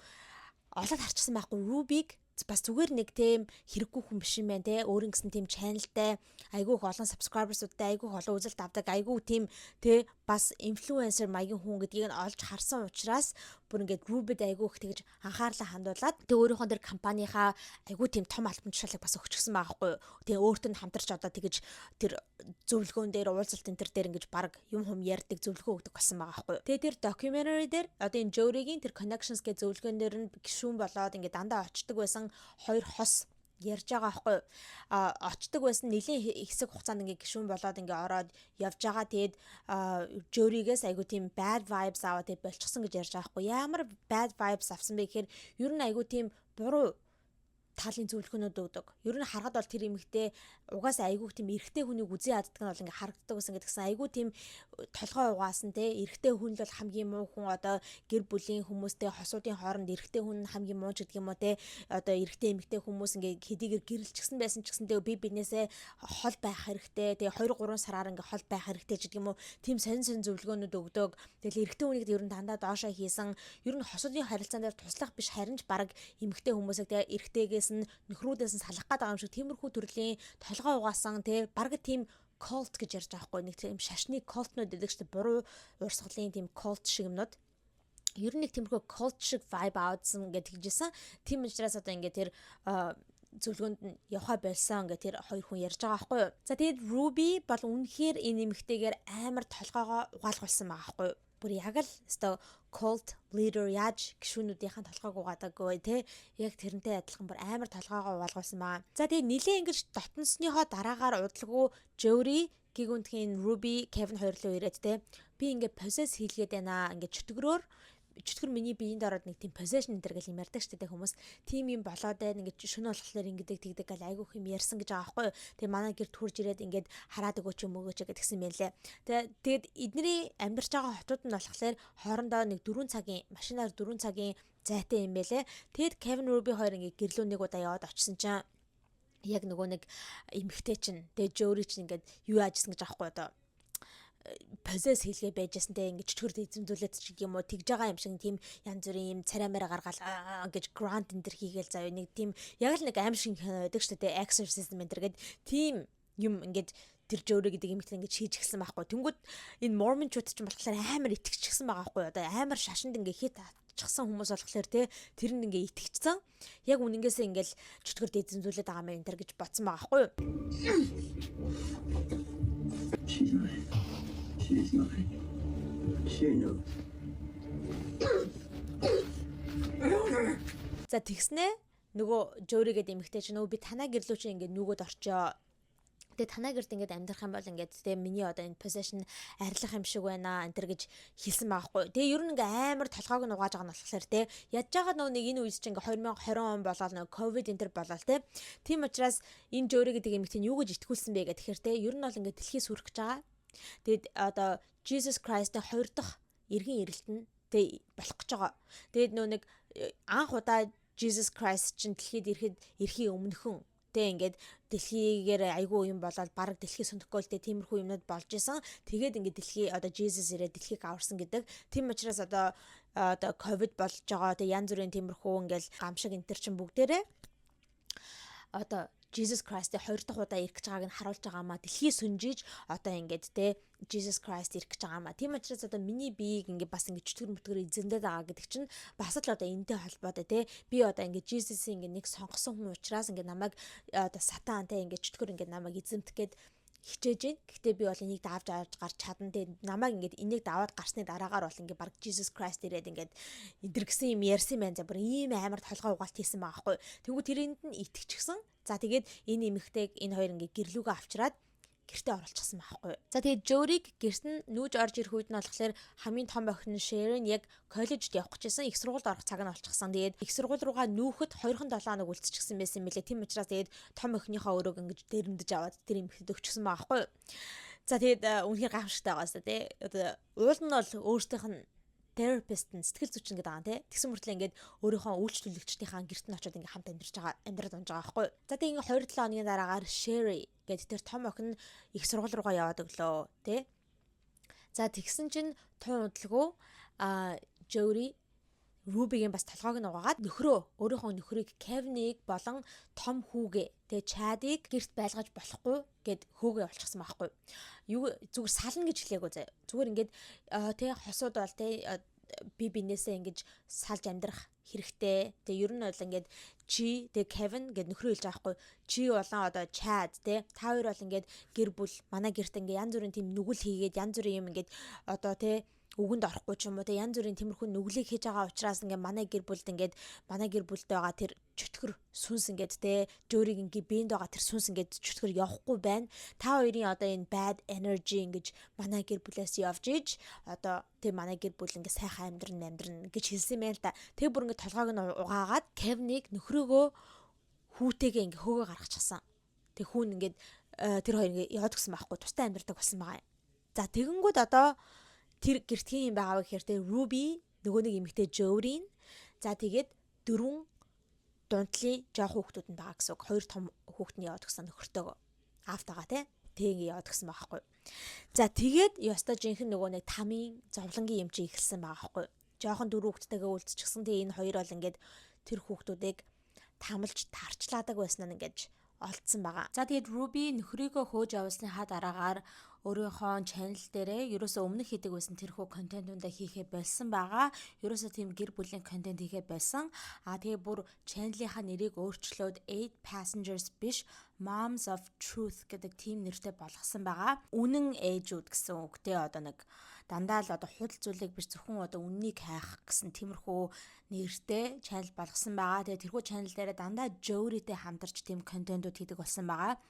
олоод харчихсан байхгүй Ruby-г бас зүгээр нэг тийм хэрэггүй хүн биш юм байна те, өөрийн гэсэн тийм channel тай, айгүй их олон subscribers-уудтай, айгүй их олон үзэлт авдаг, айгүй тийм те, бас influencer маягийн хүн гэдгийг нь олж харсан учраас бүр ингээд Ruby-д айгүй их тэгж анхаарлаа хандуулад, тэг өөрийнхөө тэр компанийнхаа айгүй тийм том албан тушаалыг бас өгчихсөн байгаа хгүй юу. Тэгээ өөртөө нь хамтарч одоо тэгж тэр зөвлөгөөн дээр, уулзалт энэ төр дээр ингэж баг юм хум ярьдаг, зөвлөгөө өгдөг болсон байгаа хгүй юу. Тэгээ тэр documentary дээр одоо энэ Jody-гийн тэр Connections гэх зөвлөгөөн дээр нь гишүүн болоод ингээд дандаа очдог байсан хоёр хос ярьж байгаа байхгүй. А очдог байсан, нэлийн хэсэг хугацаанд ингээ гишүүн болоод ингээ ороод явж байгаа. Тэгээд Jody-гээс айгу тийм bad vibes аваад тэг болчихсон гэж ярьж байгаа байхгүй. Ямар bad vibes авсан бэ гэхээр ер нь айгу тийм буруу талын зөвлөгөөнүүд өгдөг. Ер нь харахад бол тэр эмэгтэй угаасаа айгүйх тийм эрэгтэй хүнийг үзэн яддаг нь бол ингээ харагддаг гэсэн гэдгсэн, айгүй тийм толгой угаасан те, эрэгтэй хүн л бол хамгийн муу хүн, одоо гэр бүлийн хүмүүстэй, хосуудын хооронд эрэгтэй хүн хамгийн муу ч гэдэг юм уу те. Одоо эрэгтэй, эмэгтэй хүмүүс ингээ хэдийгээр гэрэлчихсэн байсан ч гэсэн те, би бинээсээ хол байх хэрэгтэй те, 2 3 сараар ингээ хол байх хэрэгтэй ч гэдэг юм уу, тийм сонин сонин зөвлөгөөнүүд өгдөг. Тэгэл эрэгтэй хүнийг ер нь дандаа доошоо хийсэн. Ер нь хосуудын харилцаан дээр туслах биш, харин ч баг эмэгтэй хүмүүсийг те, эрэгтэйгээс нь, нөхрүүдээс нь салах гээд байгаа юм шиг тиймэрхүү төрлийн толгой угаасан те, баг тийм cult гэж ярьж байгаа хгүй, нэг тийм шашны cult нууд гэдэг чинь буруу урсгалын тийм cult шиг юмнууд, ер нь нэг тиймэрхүү cult шиг vibe аудсан гэж тэгжсэн. Тийм учраас одоо ингээд тэр зөвлөгөөнд нь явхаа болсон гэх тэр хоёр хүн ярьж байгаа байхгүй юу. За, тэгээд Ruby бол үнэхээр энэ эмэгтэйгээр амар толгоогоо угаалгуулсан байгаа байхгүй юу. Бүр яг л өстой cult leader яаж гишүүнүүдийнхэн толгойг угаадаг вэ те, яг тэрнтэй адилхан бүр амар толгоогоо угаалгуулсан байгаа. За, тэгээд нилээ ингэж дотносныхоо дараагаар удалгүй Jody гигүнтхийн Ruby, Kevin хоёр руу ирээд те, би ингээ possess хийлгээд байна, ингээ чөтгөрөөр, чөтгөр миний биеинд ороод нэг тийм possession энэ гэл юм ярьдаг шүү дээ хүмүүс. Тийм юм болоод байна. Ингээд шөнө болохоор ингэдэг тэгдэг гэл айгүйх юм ярьсан гэж байгаа байхгүй юу. Тэгээ манай гэрт хурж ирээд ингээд хараад өгөөч юм өгөөч гэдгсэн юм байлээ. Тэгээд эдний амьдарч байгаа хотууд нь болохоор хоорондоо нэг 4 цагийн машинаар 4 цагийн зайтай юм байлээ. Тэгэд Kevin, Ruby хоёр ингээд гэрлүү нэг удаа яваад очисон чинь яг нөгөө нэг эмэгтэй чинь тэгээ Jody чинь ингээд юу яажсэн гэж аахгүй одоо possess хийлгээ байжсэн те, ингэж чөтгөрт эзэмдүүлээд ч юм уу тэгж байгаа юм шиг, тийм янз бүрийн юм царай мэрэ гаргаал гэж grunt энэ төр хийгээл заяа, нэг тийм яг л нэг аим шиг кино байдаг шүү дээ, exorcism энэ төр гэд, тийм юм ингээд тэр Jody гэдэг эмэгтэй ингэж хийж эхэлсэн байхгүй. Тэнгүүд энэ Mormon-чууд ч болохоор амар итгэжчихсэн байгаа байхгүй. Одоо амар шашинд ингээ хит татчихсан хүмүүс болохоор те, тэр нь ингээ итгэжсэн. Яг үнэнгээсээ ингээл чөтгөрт эзэмдүүлээд байгаа юм энэ төр гэж бодсон байгаа байхгүй юу. She's mine. She's mine. She knows. I own her. За, тэгснэ нөгөө Jody гэдэг эмэгтэй чинь нөгөө би танаа гэрлүү чи ингээд нүгөөд орчоо. Тэгээ танаа гэрт ингээд амьдрах юм бол ингээд тэгээ миний одоо энэ possession арилах юм шиг байна энэ төр гэж хэлсэн байгаа хгүй. Тэгээ ер нь ингээ амар толгойг нь угааж байгаа нь болохоор те, ядж байгаа нөгөө нэг энэ үед чинь ингээ 2020 он болоод нөгөө ковид энэ төр болоод те. Тийм учраас энэ Jody гэдэг эмэгтэй нь юу гэж итгүүлсэн бэ гэхээр тэгэхээр те, ер нь бол ингээ дэлхий сүрэх гэж байгаа. Тэгээд одоо Jesus Christ-ийн хоёр дахь эргэн ирэлт нь тэг болох гэж байгаа. Тэгээд нөө нэг анх удаа Jesus Christ чинь дэлхийд ирэхэд ирэхийн өмнөхөн тэ, ингээд дэлхийгээр айгүй юм болоод бараг дэлхий сөндөхгүй л тэ, тиймэрхүү юмнууд болж исэн. Тэгээд ингээд дэлхий одоо Jesus ирээд дэлхийг аварсан гэдэг. Тийм учраас одоо ковид болж байгаа тэ, янз бүрийн тиймэрхүү ингээд гамшиг энэ төр чинь бүгдээрээ одоо Jesus Christ-ийн хоёр дахь удаа ирэх гэж байгааг нь харуулж байгаа маа. Дэлхий сөнжиж одоо ингээд те, Jesus Christ ирэх гэж байгаа маа. Тийм учраас одоо миний биеийг ингээд бас ингээд чөтгөр мөтгөр эзэмдээд байгаа гэдэг чинь бас л одоо энэтэй холбоотой те. Би одоо ингээд Jesus-ийн ингээд нэг сонгосон хүн учраас ингээд намайг одоо сатан те, ингээд чөтгөр ингээд намайг эзэмдэх гээд хичээж гин. Гэхдээ би бол энийг давж авч гарч чадна. Тэгээ намайг ингээд энийг даваад гарсны дараагаар бол ингээд баг Jesus Christ ирээд ингээд эдэргсэн юм ярьсан юм байна. За, бүр ийм амар толгой угаалт хийсэн байгаа хгүй. Тэнгүү тэрэнд нь итгэчихсэн. За, тэгээд энэ эмэгтэйг энэ хоёр ингээд гэрлүүгээ авчираад гэртээ оруулчихсан байхгүй. За, тэгээд Jody-г гэрт нь нүүж орж ирэх үед нь болохоор хамгийн том охин нь Sharon яг коллежид явах гэжсэн, их сургуульд орох цаг нь болчихсон. Тэгээд их сургууль руугаа нүүхэд 2-7 хоног үлдчихсэн байсан юм билээ. Тийм учраас тэгээд том охиныхоо өрөөг ингэж дэрэмдэж аваад тэр эмэгтэйд өгчихсөн байгаа байхгүй. За, тэгээд үнэхээр гайхамшигтай байгаа сте тий. Одоо уул нь бол өөртөөх нь therapist нь, сэтгэл зүйч гэдэг байгаа тий. Тэгсэн мөртлөө ингээд өөрийнхөө үйлчлүүлэгчдийнхаа гэрт нь очиод ингээд хамт амьдарч байгаа, амьдраад унж байгаа байхгүй. За, тэг ингээд 2-7 хоногийн дараагаар Sherry гэдэг тэр том охин их сургууль руугаа яваад өглөө тий. За, тэгсэн чинь тун удалгүй Jody Ruby-гийн бас толгойг нь угаагаад нөхрөө, өөрийнхөө нөхрийг Kevin-ыг болон том хүүгээ тэгээ Chad-ыг гэрт байлгаж болохгүй гэд хөөгөө олчихсан байхгүй. Юу зүгээр сална гэж хэлээгүй заяа. Зүгээр ингээд тэгээ хосууд бол тэ, би бинээсээ ингэж салж амьдрах хэрэгтэй. Тэгээ ер нь бол ингээд чи тэгээ Kevin гэд нөхрөө хэлж байгаа хгүй. Чи болон одоо Chad тэ, та хоёр бол ингээд гэр бүл манай гэрт ингээд янз бүрийн тийм нүгэл хийгээд, янз бүрийн юм ингээд одоо тэ, үгэнд орохгүй ч юм уу те, янз бүрийн тиймэрхүү нүглийг хийж байгаа учраас ингээ манай гэр бүлд, ингээд манай гэр бүлд байгаа тэр чөтгөр сүнс ингээд те, Jody-г ингээ биеинд байгаа тэр сүнс ингээд чөтгөр явахгүй байна. Та хоёрын одоо энэ bad energy ингэж манай гэр бүлээс явж иж одоо тэг манай гэр бүл ингээ сайхан амьдран амьдран гэж хэлсэн юм байна л да. Тэг бүр ингээ толгойг нь угаагаад Кевнийг, нөхрөөгөө хүүтэйгээ ингээ хөөгөө гаргачихсан. Тэг хүүн ингээд тэр хоёр ингээ яваад гисэн байхгүй, тустай амьдардаг болсон байгаа юм. За, тэгэнгүүт одоо тэр гэртгийн юм байгаа вэ гэхээр те Ruby, нөгөө нэг эмэгтэй Jody, за, тэгээд дөрвөн дунтлын жоох хүүхдүүд нь байгаа гэсэн үг. Хоёр том хүүхэд нь яваад гисэн нөхөртөөгөө. Аавтайгаа те. Тэг ингээ яваад гисэн байгаа байхгүй. За, тэгээд ёстой жинхэнэ нөгөө нэг тамийн зовлонгийн юм чи эхэлсэн байгаа байхгүй. Жоохон дөрөв хүүхдтэйгээ үлдчихсэн. Тэгээ энэ хоёр бол ингээд тэр хүүхдүүдийг тамалж тарчлаадаг байсан нь ингээд олдсон байгаа. За, тэгээд Ruby нөхрийгөө хөөж явуулсныхаа дараагаар өөрийнхөө channel дээрээ ерөөсөө өмнө хийдэг байсан тэрхүү контентуудаа хийхээ болсон байгаа. Ерөөсөө тийм гэр бүлийн контент хийхээ болсон. А тэгээ бүр channel-ийнхаа нэрийг өөрчлөөд 8 Passengers биш, Moms of Truth гэдэг тийм нэртэй болгосон байгаа. Үнэн ээжүүд гэсэн үгтэй, одоо нэг дандаа л одоо худал зүйлийг биш, зөвхөн одоо үннийг хайх гэсэн тиймэрхүү нэртэй channel болгосон байгаа. Тэгээ тэрхүү channel дээрээ дандаа Jody-тэй хамтарч тийм контентууд хийдэг болсон байгаа.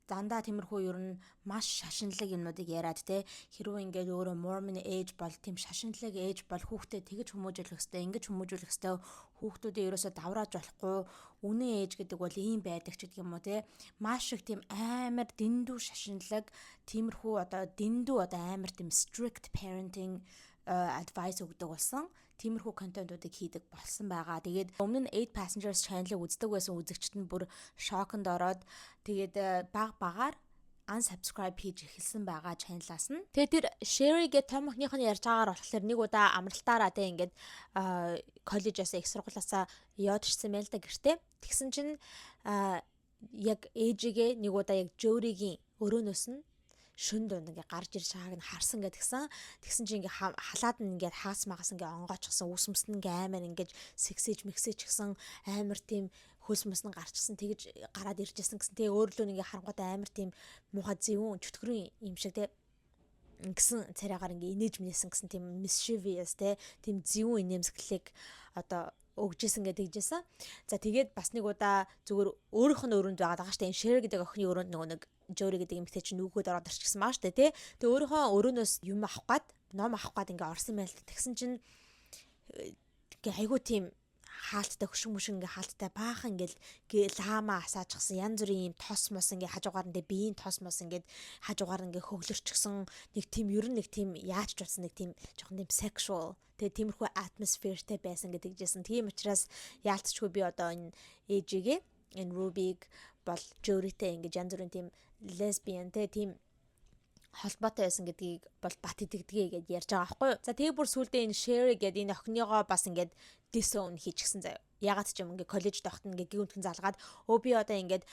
Дандаа тиймэрхүү ер нь маш шашинлаг юмнуудыг яриад те, хэрвээ ингээд өөрөө Mormon ээж бол, тийм шашинлаг ээж бол хүүхдээ тэгэж хүмүүжүүлэх хэвээр, ингэж хүмүүжүүлэх хэвээр, хүүхдүүдээ ерөөсөө даврааж болохгүй, үнэн ээж гэдэг бол ийм байдаг ч гэдэг юм уу те, маш их тийм амар дэндүү шашинлаг, тиймэрхүү одоо дэндүү одоо амар тийм strict parenting advice өгдөг болсон, тиймэрхүү контентуудыг хийдэг болсон байгаа. Тэгээд өмнө нь 8 Passengers channel-ыг үздэг байсан үзэгчд нь бүр шоконд ороод, тэгээд баг багаар unsubscribe хийж эхэлсэн байгаа channel-аас нь. Тэгээд тэр Sherry гэх том охиных нь ярьж байгаагаар болохоор нэг удаа амралтаараа те ингээд коллежоос, их сургуулиасаа яваад ирсэн байл та гэртээ. Тэгсэн чинь яг ээжигээ нэг удаа яг Jody-гийн өрөөнөөс нь шөн дунд ингээ гарч ирж байгааг нь харсан гэдгсэн. Тэгсэн чинь ингээ халаад нь ингээ хаас магас ингээ онгоочсон, үс мөс нь ингээ амар ингээ сэгсэж мэгсэж гисэн, амар тийм хөлс мөс нь гарчсан, тэгж гараад иржсэн гэсэн. Тэгээ өөрлөө ингээ харангуйтай амар тийм муухай зэвүүн чөтгөрийн юм шиг те ингэсэн царайгаар ингээ инээж минээсэн гэсэн, тийм mischievous те, тийм зэвүүн инээмсэглэлийг одоо өгжсэн гэдэг хэлжсэн. За, тэгээд бас нэг удаа зүгээр өөрийнх нь өрөөнд байгаа даа штэ. Энэ Sherry гэдэг охины өрөөнд нөгөө нэг Jody гэдэг эмэгтэй чинь нүгөөд ороод ирчихсэн маа штэ тий. Тэгээ өөрийнхөө өрөөнөөс юм авах гад, ном авах гад ингээ орсон байл. Тэгсэн чинь ингээ айгуу тийм хаалттай, хөшин мөшин ингээ хаалттай, баахан ингээл лаама асаачихсан, янз бүрийн юм тос мос ингээ хажуугаар нь, биеийн тос мос ингээд хажуугаар ингээ хөглөрчихсэн, нэг тийм ер нь нэг тийм яаж ч болсон нэг тийм жоохон тийм sexual тэгээ тиймэрхүү атмосфертэй байсан гэдэг жисэн. Тийм учраас яалтчгүй би одоо энэ ээжигээ, энэ Ruby-г бол Jody-тэй ингэж янз бүрийн тийм lesbian те тийм холбоотой байсан гэдгийг бол бат итгэдгээ гэдээ ярьж байгаа байхгүй юу. За, тэгээ бүр сүулдэ энэ Sherry гэдэг энэ охиныгоо бас ингээд disown хийчихсэн заяа. Ягаад ч юм ингээ коллежид байхад ингээ гүнтхэн залгаад, өө, би одоо ингээд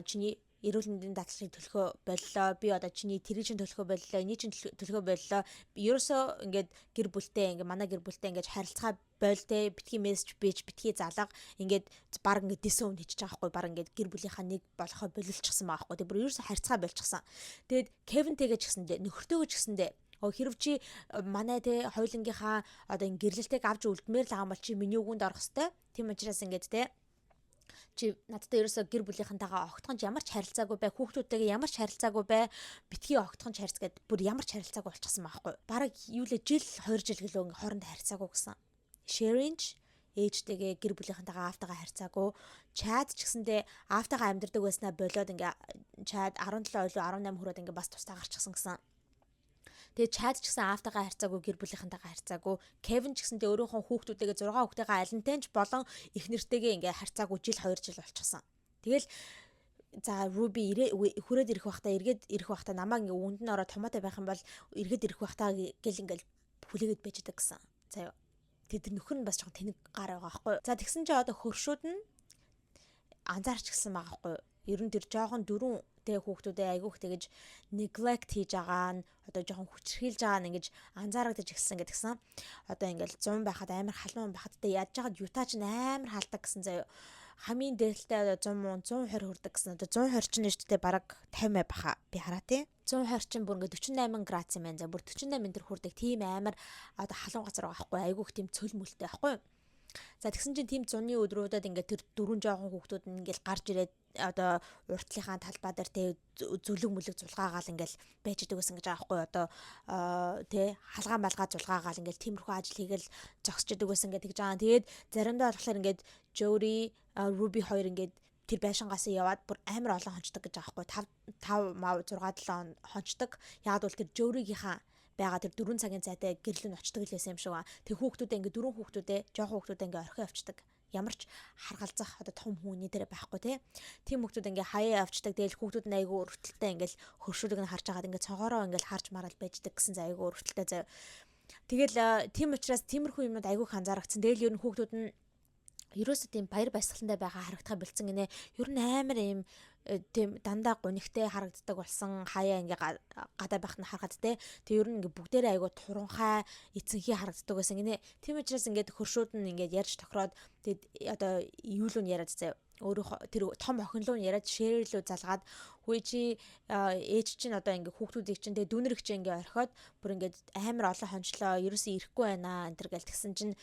чиний эрүүл мэндийн даатгалыг төлөхөө боллоо. Би одоо чиний тэрийг чинь төлөхөө боллоо. Энийг чинь төлөхөө боллоо. Ерөөсөө ингээд гэр бүлтэй, ингээд манай гэр бүлтэй ингээд харилцаа боль те, битгий мессеж бич, битгий залга, ингээд баг ингээд disown хийчих байгаа байхгүй, баг ингээд гэр бүлийнхаа нэг болохоо болилчихсан байгаа байхгүй. Тэг бүр ерөөсөө харилцаа болчихсон. Тэгээд Кевинтэйгээ ч гэсэндээ, нөхөртөөгөө ч гэсэндээ хэрв чи манай те хоёулангийнхаа одоо ин гэрлэлтийг авч үлдмээр л байгаа юм бол чи миний үгэнд орох хэвээр. Тийм учраас ингээд те чи надтай ерөөсөө гэр бүлийнхэнтэйгээ огтхон ч ямар ч харилцаагүй бай, хүүхдүүдтэйгээ ямар ч харилцаагүй бай, битгий огтхон ч харьц гэд бүр ямар ч харилцаагүй болчихсон байхгүй. Бараг юу лээ, жил 2 жил гэлөө ингээ хоорондоо харьцаагүй гэсэн. Sherry ч ээжтэйгээ, гэр бүлийнхэнтэйгээ, аавтайгаа харьцаагүй. Чад ч гэсэндээ аавтайгаа амьдардаг байснаа болоод ингээ Чад 17 ойлоо 18 хүрээд ингээ бас тусдаа гарчихсан гэсэн. Тэгээ Чад ч гэсэн аавтайгаа харьцаагүй, гэр бүлийнхэнтэйгээ харьцаагүй. Кевин ч гэсэнтэй өөрийнхөө хүүхдүүдтэйгээ, 6 хүүхдтэйгээ алинтай ч болон их нэртэйгээ ингээ харьцаагүй жил 2 жил болчихсон. Тэгэл за, Ruby хүрээд ирэх байхдаа, эргээд ирэх байхдаа намайг ингээ үнд нь ороод томоотой байх юм бол эргээд ирэх байхдаа гэл ингээл хүлээгээд байж байгаа гэсэн. Заяа. Тэр нөхөр нь бас жоохон тэнэг гар байгаа байхгүй. За, тэгсэн чинь одоо хөршүүд нь анзаарч гисэн байгаа байхгүй. Ер нь тэр жоохон дөрөв тэ хүүхдүүдээ айгүйх тэгэж neglect хийж байгаа нь, одоо жоохон хүчрхийлж байгаа нь ингэж анзаарагдаж эхэлсэн гэдгсэн. Одоо ингээл 100 байхад, амар халуун байхад тэ ядж байхад Юта ч амар халдаг гэсэн заяа. Хамгийн дээдэлтэй одоо 100 муу 120 хүрдэг гэсэн. Одоо 120 ч нь шүү дээ, бараг 50 баха. Би хараа тий. 120 чинь бүр ингээд 48 градус юм байна. За, бүр 48 энэ төр хүрдэг, тийм амар одоо халуун газар байгаа байхгүй. Айгүйх тийм цөл мүлтэй байхгүй юу? За, тэгсэн чинь тийм зуны өдрүүдэд ингээд тэр дөрвөн жоохон хүүхдүүд нь ингээд гарч ирээд одоо уртлынхаа талбай дээр те зүлэг мүлэг зулгаагаал ингээл байж идэг байсан гэж байгаа байхгүй, одоо те халгаа малгаа зулгаагаал ингээл тиймэрхүү ажил хийгээл зогсож идэг байсан гэдэг жаа. Тэгээд заримдаа болохоор ингээд Jody, Ruby хоёр ингээд тэр байшингаас яваад бүр амар олон хончдог гэж байгаа байхгүй, 5 5 мав 6 7 хончдог. Яг бол тэр Жөригийнхаа байгаа тэр 4 цагийн зайтай гэрлэн очдог л байсан юм шиг ба. Тэр хүүхдүүдээ ингээ, дөрвөн хүүхдүүдээ, жоохон хүүхдүүдээ ингээ орхио явчихдаг, ямар ч харгалзах одоо том хүний дээр байхгүй, те. Тийм хүүхдүүд ингээ хаяа явцдаг. Тэгэл хүүхдүүд нь айгүй өрөвдөлтэй, ингээл хөршүүлэг нь харж агаад ингээ цогоороо ингээл харж марал байждаг гэсэн, за, айгүй өрөвдөлтэй заяа. Тэгэл тийм учраас тиймэрхүү юмнууд айгүй их анзаарагдсан. Тэгэл ер нь хүүхдүүд нь ерөөсөө тийм баяр баясгалантай байгаа харагдахаа бэлдсэн гинэ. Ер нь амар юм тийм дандаа гунигтай харагддаг болсон, хаяа ингээ гадаа байхад нь харахад, те. Тэг ер нь ингээ бүгдээрээ айгу туранхай, эцэнхий харагддаг байсан гинэ. Тийм учраас ингээд хөршүүд нь ингээд ярьж тохироод, тэгэд одоо юу л нь яриад заяа, өөрөөх тэр том охин руу яриад, Шери лүү залгаад, "Хүй, чи ээж чинь одоо ингээ хүүхдүүдийг чинь, тэгээ дүүнерэг чинь ингээ орхиод бүр ингээ амар олон хончлоо, ерөөсөө ирэхгүй байна" энэ төр гэл. Тэгсэн чинь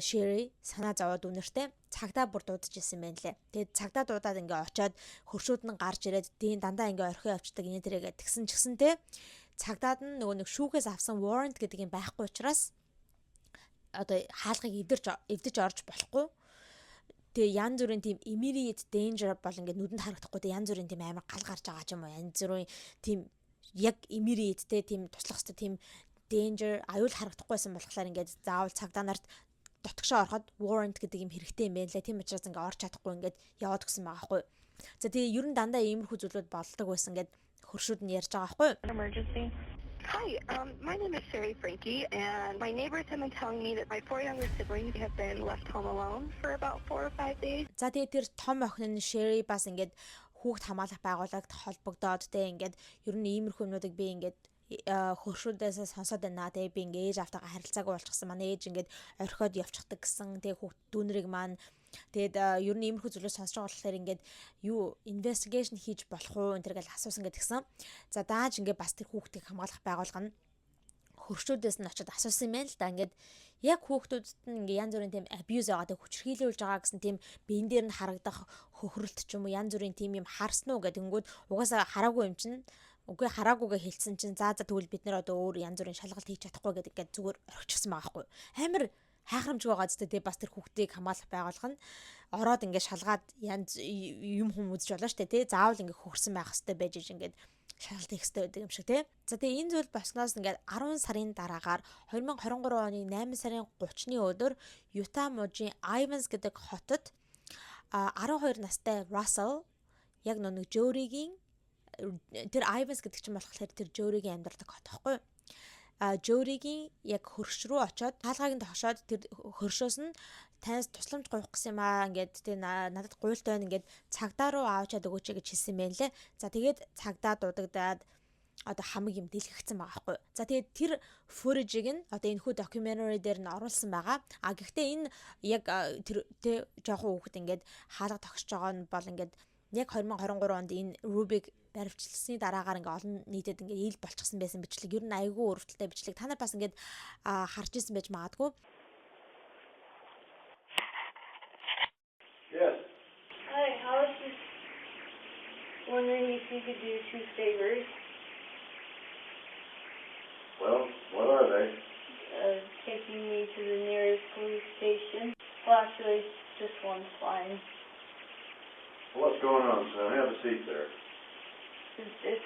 Шери санаа зовоод дүүнертэй цагдаа бүр дуудаж исэн байх лээ. Тэгээд цагдаа дуудаад ингээ очиод, хөршүүд нь гарч ирээд, дийн дандаа ингээ орхио явцдаг энэ тэрэг тэгсэн ч гэсэн те, цагдаад нь нөгөө нэг шүүхээс авсан warrant гэдэг юм байхгүй учраас одоо хаалгыг эвдэрч эвдэж орж болохгүй. Тэгээ янз бүрийн тийм immediate danger бол ингээд нүдэнд харагдахгүй те, янз бүрийн тийм амар гал гарч байгаа ч юм уу, янз бүрийн тийм яг immediate те, тийм туслах хэвээр тийм danger, аюул харагдахгүйсэн болохоор ингээд заавал цагдаа нарт дотгошоо ороход warrant гэдэг юм хэрэгтэй юм байна лээ. Тийм учраас ингээд орч чадахгүй ингээд яваад гисэн байгаа байхгүй. За, тэгээ ер нь дандаа иймэрхүү зүйлүүд болдог байсан гэд хөршүүд нь ярьж байгаа байхгүй. Emergency. Hi, my name is Sherry Frankie, and my neighbors have been telling me that my four younger siblings have been left home alone for about 4 or 5 days. За, тэгээ тэр том охин нь Sherry бас ингээд хүүхд хамгаалах байгууллагад холбогдоод те, ингээд ер нь иймэрхүү юмнуудыг би ингээд хөршүүдээс сонсоод байна. Тэгээ би ингээ ээж автайгаа харилцаагүй болчихсон. Манай ээж ингээд орхиод явчихдаг гэсэн. Тэгээ хүүхд дүүнэрийг маань, тэгээд ер нь иймэрхүү зүйлээс сонсож байгаа болохоор ингээд юу investigation хийж болох уу энэ төр гэл асуусан гэдгсэн. За, дааж ингээд бас тэр хүүхдийг хамгаалах байгууллага нь хөршүүдээс нь очиод асуусан юм байна л да. Ингээд яг хүүхдүүдэд нь ингээ янз бүрийн тийм abuse байгаа, тэг хүчирхийлүүлж байгаа гэсэн тийм биен дээр нь харагдах хөхрөлт ч юм уу, янз бүрийн тийм юм харсан уу гэдэг тэнгүүд угаасаа хараагүй юм чинь, үгүй, хараагүйгээ хэлсэн чинь, за за, тэгвэл бид нэр одоо өөр янз бүрийн шалгалт хийж чадахгүй гэдэг ингээд зүгээр орхичихсан байгаа байхгүй. Амар хайхрамжгүй байгаа зү, тэгээ бас тэр хүүхдийг хамгаалах байгууллага нь ороод ингээд шалгаад янз юм хүм үзэж болно штэ, тий, заавал ингээд хөрсөн байх хэвээр байж иж ингээд шалгалт хийх хэрэгтэй байдаг юм шиг, тий. За, тэгээ энэ зүйл болсноос ингээд 10 сарын дараагаар 2023 оны 8 сарын 30-ны өдөр Юта мужийн Ivans гэдэг хотод 12 настай Russell яг нэг Жөригийн, тэр Ivans гэдэг чинь болохоор тэр Жөригийн амьдардаг хот байхгүй юу? А Жөригийн яг хөрш рүү очоод хаалгыг нь тогшоод, тэр хөршөөс нь "Танаас тусламж гуйх гэсэн юм аа, ингээд тэг надад гуйлт байна, ингээд цагдаа руу аваачаад өгөөч" гэж хэлсэн юм байна лээ. За, тэгээд цагдаа дуудагдаад одоо хамаг юм дэлгэгдсэн байгаа байхгүй. За, тэгээд тэр footage-ыг нь одоо энэ хүү documentary дээр нь оруулсан байгаа. А гэхдээ энэ яг тэр тэ жоохон хүүхэд ингээд хаалга тогсож байгаа нь бол ингээд яг 2023 онд энэ Ruby баривчлсны дараагаар ингээ олон нийтэд ингээ ил болчихсон байсан бичлэг. Ер нь айгүй өрөвдөлтэй бичлэг. Та нар бас ингээд харж исэн байж магадгүй. Yes. Hi, I was just wondering if you could do two favors. Well, what are they? Taking me to the nearest police station. Well, actually, just one's fine. What's going on, son? Have a seat there. It's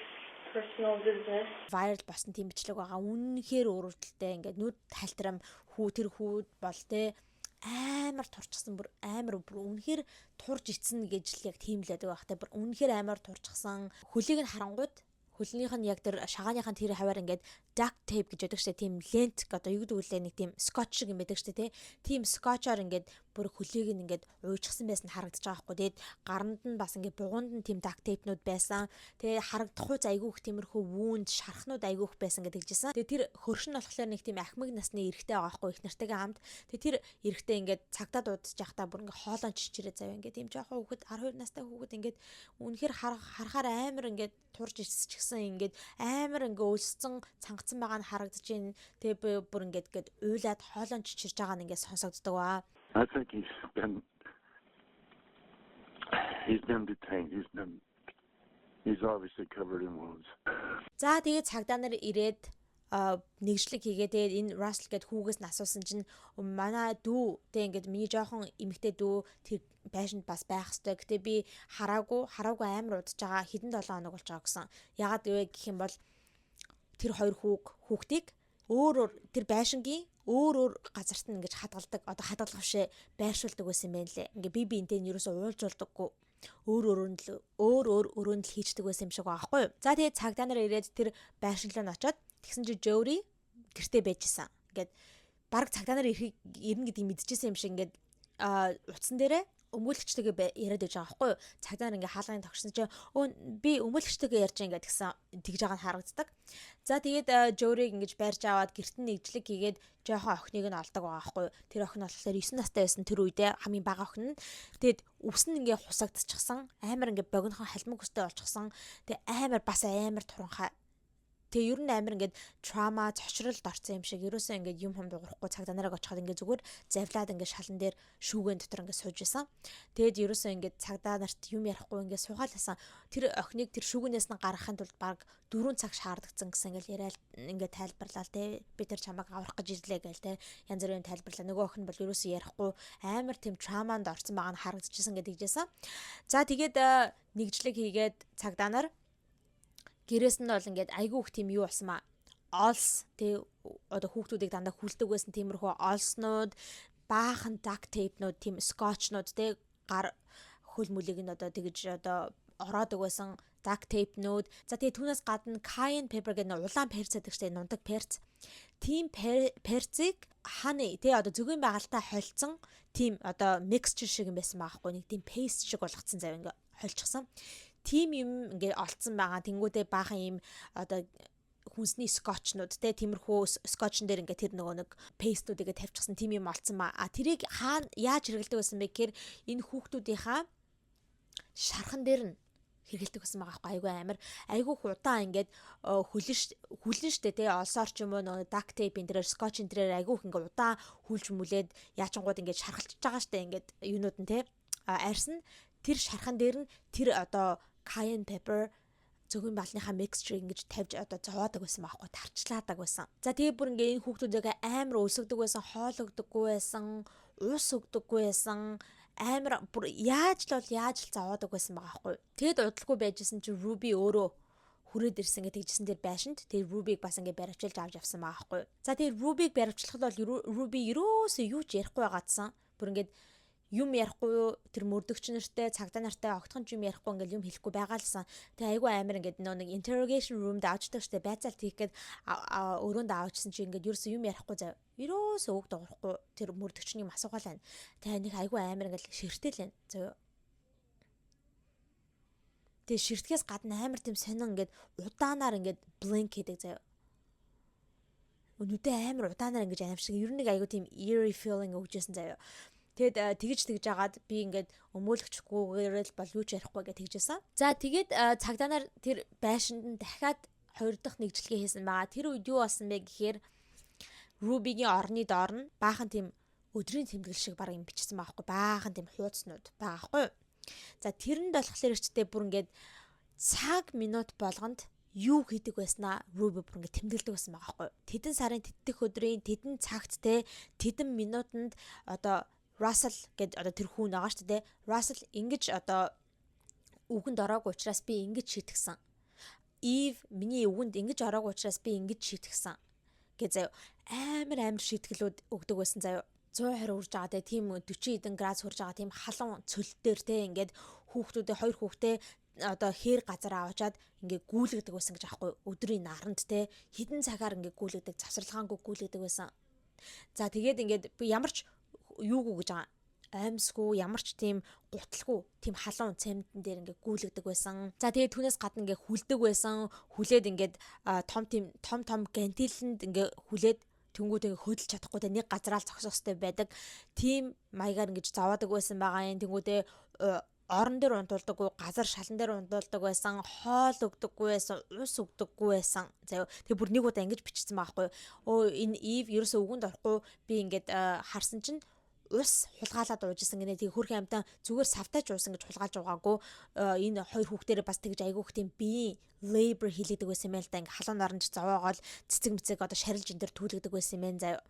personal business. Viral болсон тийм бичлэг байгаа. Үнэнхээр өрөвдөлтэй, ингээд нүд хальтрам хүү, тэр хүүд бол те амар турчсан, бүр амар, бүр үнэхээр турж ицсэн гэж л яг тийм л байдаг байх те, бүр үнэхээр амар турчсан. Хөлийг нь харангууд хөлнийх нь яг тэр шагааных нь тэр хаваар ингээд duct tape гэж байдаг штэ, тийм лент, одоо юу гэдэг үлээ, нэг тийм скотч шиг юм байдаг штэ, тий, тийм скотчоор ингээд бүр хөлийг нь ингээд уйчсан байсан харагдаж байгаа байхгүй. Тэгээд гаранд нь бас ингээд бугуунд нь тийм duct tape-нууд байсан. Тэгээ харагдах хуйц айгүйх тиймэрхүү wound, шархнууд айгүйх байсан гэдэг жисэн. Тэгээ тэр хөрш нь болохоор нэг тийм ахмаг насны эрэгтэй байгаа байхгүй, их нартайгаа хамт. Тэгээ тэр эрэгтэй ингээд цагдаа дуудаж явахдаа бүр ингээд хоолон чичирээ заяа, ингээд тийм жоохон хүүхэд, 12 настай хүүхэд ингээд үнэхээр харахаар амар ингээд турж ичсэн ингээд амар ингээд өлсцэн цангацсан байгаа нь харагдаж байна. Тэгээ бүр ингээд ингээд уйлаад хоолон чичирж байгаа нь ингээд сонсогддог ба. I think he's been detained. He's obviously covered in wounds. За, тэгээд цагдаа нар ирээд Нэгжлэг хийгээ, тэгээд энэ Russell гээд хүүгээс нь асуусан чинь манай дүү тэг ингээд миний жоохон эмэгтэй дүү тэр байшинд бас байх хэвээр. Гэтэ би хараагүй, хараагүй амар удаж байгаа, хэдэн 7 хоног болж байгаа гэсэн. Ягаад гэвэл гэх юм бол тэр хоёр хүүхдийг өөр өөр тэр байшингийн өөр өөр газарт нь ингэж хадгалдаг, одоо хадгалах бишээ, байршуулдаг байсан юм байна лээ. Ингээ би биентэй нь ерөөсөө уулзуулдаггүй, өөр өөрөнд л өөр өөр өрөөнд л хийчдэг байсан юм шиг байгаа байхгүй юу. За, тэгээд цагдаа нар ирээд тэр байшинлаа нь очоод тэгсэн чи Jody гэртээ байжсэн. Ингээд баг цагдаа нар ирэхийг ирнэ гэдгийг мэдчихсэн юм шиг ингээд утсан дээрээ өмгөөлөгчтэйгээ яриад байж байгаа байхгүй юу. Цагдаа нар ингээ хаалганы тогшсон чи өө би өмгөөлөгчтэйгээ ярьж байгаа ингээд тэгсэн, тэгж байгаа нь харагддаг. За, тэгээд Жориг ингэж барьж аваад гэрт нь нэгжлэг хийгээд жоохон охиныг нь олдог байгаа байхгүй юу. Тэр охин болохоор 9 настай байсан тэр үедээ, хамгийн бага охин нь. Тэгээд үс нь ингээ хусагдчихсан. Амар ингээ богинохон халимаг үстэй болчихсон. Тэгээд амар бас амар туранхай. Тэгээ ер нь амар ингээд trauma, цочролд орсон юм шиг, ерөөсөө ингээд юм хум дуурахгүй, цагдаа нарыг очиход ингээд зүгээр завлаад ингээд шалан дээр шүүгэн дотор ингээд сууж исэн. Тэгээд ерөөсөө ингээд цагдаа нарт юм ярихгүй ингээд суугаалсан. Тэр охиныг тэр шүүгэнээс нь гаргахын тулд баг 4 цаг шаардагдсан гэсэн ингээд яриад ингээд тайлбарлаа те. Би тэр чамайг аврах гэж ирлээ гээл те. Янз бүрийн тайлбарлаа. Нөгөө охин бол ерөөсөө ярихгүй, амар тийм trauma нд орсон байгаа нь харагдчихсан гэдэг хэлжсэн. За, тэгээд нэгжлэг хийгээд цагдаа нар гэрээс нь бол ингээд айгүй их тийм юу болсон маа, олс тий, одоо хүүхдүүдийг дандаа хүлдэг байсан тиймэрхүү олснууд, баахан duct tape-нууд, тийм скотчнууд тий, гар хөл мөлийг нь одоо тэгж одоо ороодог байсан duct tape-нүүд. За, тэгээ түүнээс гадна cayenne pepper гэдэг улаан перц гэдэг чинь нундаг перц. Тийм перцийг honey тий, одоо зөгийн байгальтай холцсон тийм одоо mixture шиг юм байсан байхгүй, нэг тийм paste шиг болгоцсон зав, ингээ холчихсон тим юм ингээ олцсон байгаа. Тэнгүүдээ баахан юм одоо хүнсний скотчнууд те, тиймэрхүү скотчн дээр ингээ тэр нөгөө нэг paste үүдээ тавьчихсан тим юм олцсон ба. А тэрийг хаана яаж хэрэглэдэг байсан бэ гэхээр энэ хүүхдүүдийнхаа шархан дээр нь хэрэгэлдэг байсан байгаа байхгүй. Айгүй амар, айгүй удаан ингээд хөлн хүлэн штэ те, олсоор ч юм уу, нөгөө duct tape энэ тэрээр, скотч энэ тэрээр айгүй их ингээд удаан хүлж мүлээд яачингууд ингээд шархалчж байгаа штэ, ингээд юунууд нь те, арьс нь. Тэр шархан дээр нь тэр одоо cayenne pepper, зөгийн балныхаа mixture ингэж тавьж одоо зовоодог байсан байхгүй, тарчлаадаг байсан. За, тэгээ бүр ингээ энэ хүүхдүүдээ амар өлсгдөг байсан, хоол өгдөггүй байсан, ус өгдөггүй байсан, амар бүр яаж л бол яаж л зовоодог байсан байгаа байхгүй. Тэгэд удалгүй байжсэн чи Ruby өөрөө хүрээд ирсэн гэдэг тэгжсэн тэр байшинд. Тэр Ruby-г бас ингээ баривчилж авч явсан байгаа байхгүй. За, тэр Ruby-г баривчлахад бол Ruby ерөөсөө юу ч ярихгүй байгаадсан. Бүр ингээд юм ярихгүй юу, тэр мөрдөгч нартай, цагдаа нартай огтхон ч юм ярихгүй, ингээл юм хэлэхгүй байгаа лсэн. Тэгээ айгүй амар ингээд нөө нэг interrogation room-д авчдаг штэ, байцаалт хийх гээд өрөөнд авчсан чи ингээд ерөөсөө юм ярихгүй зав. Ерөөсөө үг дуурахгүй, тэр мөрдөгчний юм асуугаал байна. Тэгээ нэг айгүй амар ингээл ширтэл байна. Зав. Тэгээ ширтгэхээс гадна амар тийм сонин ингээд удаанаар ингээд blink хийдэг заяа. Нүдэ амар удаанаар ингэж аимшиг, ер нь нэг айгүй тийм eerie feeling өгчээсэн заяа. Тэгэд тэгж тэгж агаад би ингээд өмөөлөгчгүйгээр л бол юу ч ярихгүй гэж тэгжсэн. За, тэгээд цагдаа нар тэр байшинд нь дахиад хоёр дахь нэгжлэгээ хийсэн байгаа. Тэр үед юу болсон бэ гэхээр Ruby-гийн орны доор нь баахан тийм өдрийн тэмдэглэл шиг баг юм бичсэн байгаа хгүй. Баахан тийм хуудаснууд байгаа хгүй. За, тэрэнд болохоор эрчтэй бүр ингээд цаг минут болгонд юу хийдэг байснаа Ruby бүр ингээд тэмдэглэдэг байсан байгаа хгүй. Тэдэн сарын тэддэх өдрийн тэдэн цагт те, тэдэн минутанд одоо Russell гэд одоо тэр хүн байгаа шүү дээ. Russell ингэж одоо үгэнд ороогүй учраас би ингэж шийтгсэн. Eve миний үгэнд ингэж ороогүй учраас би ингэж шийтгсэн. Гэ заяа, амар амар шийтгэлүүд өгдөг байсан заяа. 120 хүрж байгаа те, тийм 40 хэдэн градус хүрж байгаа тийм халуун цөлд дээр те, ингээд хүүхдүүдээ, хоёр хүүхдээ одоо хээр газар аваачаад ингээ гүйлгдэг байсан гэж аахгүй, өдрийн наранд те, хэдэн цагаар ингээ гүйлгдэг, завсарлагаангүй гүйлгдэг байсан. За, тэгээд ингээд би ямар ч юугүй гэж байгаа, аймсгүй, ямар ч тийм гутлгүй тийм халуун цементэн дээр ингээ гүйлгдэг байсан. За, тэгээд түүнээс гадна ингээ хүлдэг байсан. Хүлээд ингээд том тийм том том гантилэнд ингээ хүлээд тэнгууд ингээ хөдөлж чадахгүй те, нэг газараа л зогсох хэрэгтэй байдаг. Тийм маягаар ингэж зовоодог байсан байгаа юм. Тэнгүүдээ орон дээр унтуулдаггүй, газар шалан дээр унтуулдаг байсан, хоол өгдөггүй байсан, ус өгдөггүй байсан. Заяа. Тэгээ бүр нэг удаа ингэж бичсэн байхгүй. Өө, энэ Eve ерөөсөө үгэнд орохгүй, би ингээд харсан чинь Ус хулгайлаад ууж исэн гинэ. Тэгээ хөөрхөн амьтан зүгээр савтайч уусан гэж хулгайлж уугаагүй. Энэ хоёр хүүхдэрээ бас тэгж айгүйх тийм биеийн labor хийлгэдэг байсан юм байл та. Ингээ халуун оронд зовоогоол цэцэг мэцэг одоо шарилж энэ төр түлэгдэг байсан юм байна заяа.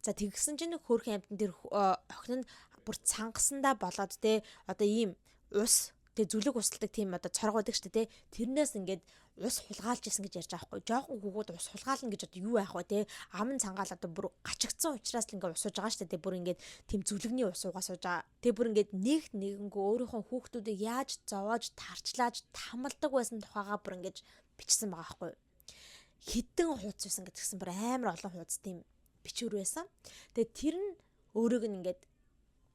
За, тэгсэн чинь хөөрхөн амьтан тэр охин нь бүр цангасандаа болоод те, одоо ийм ус. Тэгээ зүлэг усалдаг тийм одоо цорго байдаг шүү дээ, те. Тэрнээс ингээд ус хулгайлж исэн гэж ярьж байгаа байхгүй. Жоохон хүүхүүд ус хулгайлна гэж одоо юу яах вэ, те? Ам нь цангаал одоо бүр гачигдсан учраас л ингээд ус ууж байгаа шүү дээ. Бүр ингээд тийм зүлэгний ус уугаа сууж байгаа. Тэгээ бүр ингээд нэгт нэгэнгүү өөрийнхөө хүүхдүүдийг яаж зовоож, тарчлааж, тамалдаг байсан тухайгаа бүр ингээд бичсэн байгаа байхгүй. Хэдэн хуудас байсан гэдгсэн, бүр амар олон хуудас тийм бичвэр байсан. Тэгээ тэр нь өөрийг нь ингээд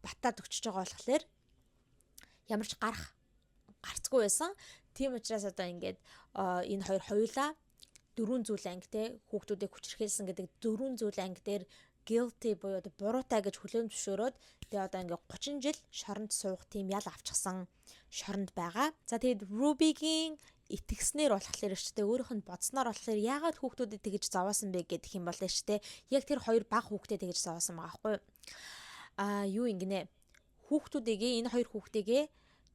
батаад өгчөж байгаа болохоор ямар ч гарах гарцгүй байсан. Тийм учраас одоо ингээд энэ хоёр хоёулаа дөрвөн зүйл анги, те, хүүхдүүдийг хүчирхийлсэн гэдэг дөрвөн зүйл анги дээр guilty буюу одоо буруутай гэж хүлээн зөвшөөрөөд, тэгээ одоо ингээд 30 жил шоронд суух тийм ял авчихсан, шоронд байгаа. За, тэгээд Ruby-гийн итгэснээр болохоор ч тэ, өөрийнх нь бодсноор болохоор яагаад хүүхдүүдэд тэгэж зовоосон бэ гэдэг юм бол ч тэ, яг тэр хоёр бага хүүхдээ тэгэж зовоосон байгаа байхгүй юу? Аа, юу ингэнэ, хүүхдүүдийг, энэ хоёр хүүхдийгээ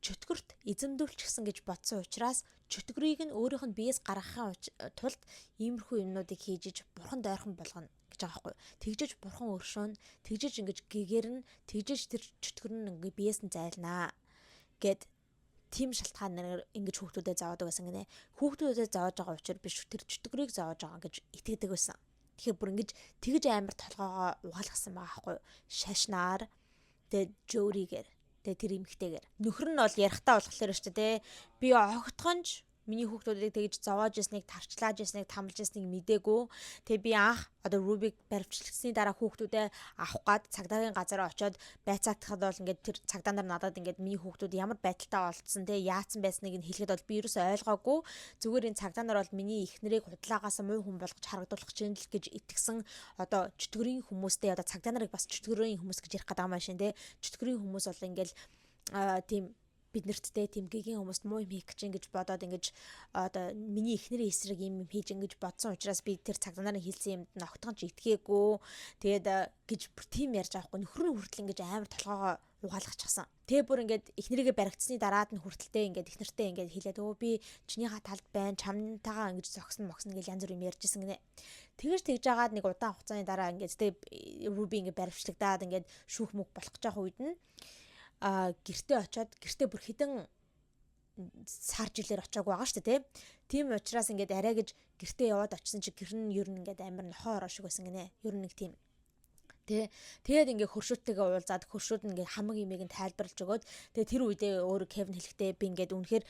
чөтгөрт эзэмдүүлчихсэн гэж бодсон учраас чөтгөрийг нь өөрийнх нь биеэс гаргахын тулд иймэрхүү юмнуудыг хийж иж бурхан дойрхон болгоно гэж байгаа байхгүй. Тэгжиж бурхан өршөөн, тэгжиж ингэж гэгэрнэ, тэгжиж тэр чөтгөр нь ингээ биеэс нь зайлнаа гэд тийм шалтгаанаар ингэж хүүхдүүдэд зовоодог байсан гинэ. Хүүхдүүдэд зовоож байгаа учраас биш, тэр чөтгөрийг зовоож байгаа гэж итгэдэг байсан. Тэгэхээр бүр ингэж тэгж амар толгоогоо угаалгасан байгаа байхгүй. Шашнаар, тэгээ Жөригээр. Тэгээ тэр эмэгтэйгээр. Нөхөр нь бол ярихтаа болохоор шүү дээ. Би огтхонч миний хүүхдүүдийг тэгж зовоож ясныг, тарчлааж ясныг, тамлж ясныг мдээгүй. Тэгээ би анх одоо Ruby баривчлагдсны дараа хүүхдүүдээ авах гад цагдаагийн газар очиод байцаагдахад бол ингээд тэр цагдаа нар надад ингээд миний хүүхдүүд ямар байдалтай олдсон те, яатсан байсныг нь хэлэхэд бол би ерөөсөө ойлгоогүй. Зүгээр энэ цагдаа нар бол миний эхнэрийг худлаагаас муу хүн болгож харагдуулах чинь л гэж итгэсэн, одоо чөтгөрийн хүмүүстэй, одоо цагдаа нарыг бас чөтгөрийн хүмүүс гэж ярих гэдэг юм аашин те. Чөтгөрийн хүмүүс бол ингээд тийм биднэрт те, тийм гэгээн хүмүүст муу юм хийх гэж ингэж бодоод, ингэж одоо миний эхнэрийн эсрэг юм хийж ингэж бодсон учраас би тэр цагдаа нарын хэлсэн юмд нь огтхон ч итгээгүй. Тэгээд гэж бүр тийм ярьж байгаа хгүй. Нөхөр нь хүртэл ингэж амар толгоогоо угаалгачихсан. Тэгээ бүр ингээд эхнэрийгээ баригдсны дараад нь хүртэлтэй ингээд эхнэртэй ингээд хэлээд, "Өө, би чинийхээ талд байна, чамтайгаа ингэж зогсно могсно" гэж янз бүр юм ярьжсэн гинэ. Тэгэж тэгж жагаад нэг удаан хугацааны дараа ингээд тэгээ Руби ингээд баривчлагдаад, ингээд шүүх мүг болох гэж байгаа үед нь гэртээ очиод, гэртээ бүр хэдэн сар жилээр очиагүй байгаа шүү дээ, тийм учраас ингээд арай гэж гэртээ яваад очисон чи гэр нь ер нь ингээд амар нохоо ороо шиг байсан гинэ. Ер нь нэг тийм. Тэ. Тэгээд ингээ хөршүүдтэйгээ уулзаад, хөршүүд нь ингээ хамаг имийг нь тайлбарлаж өгөөд, тэгээ тэр үедээ өөр Кевин хэлэхдээ би ингээд үнэхээр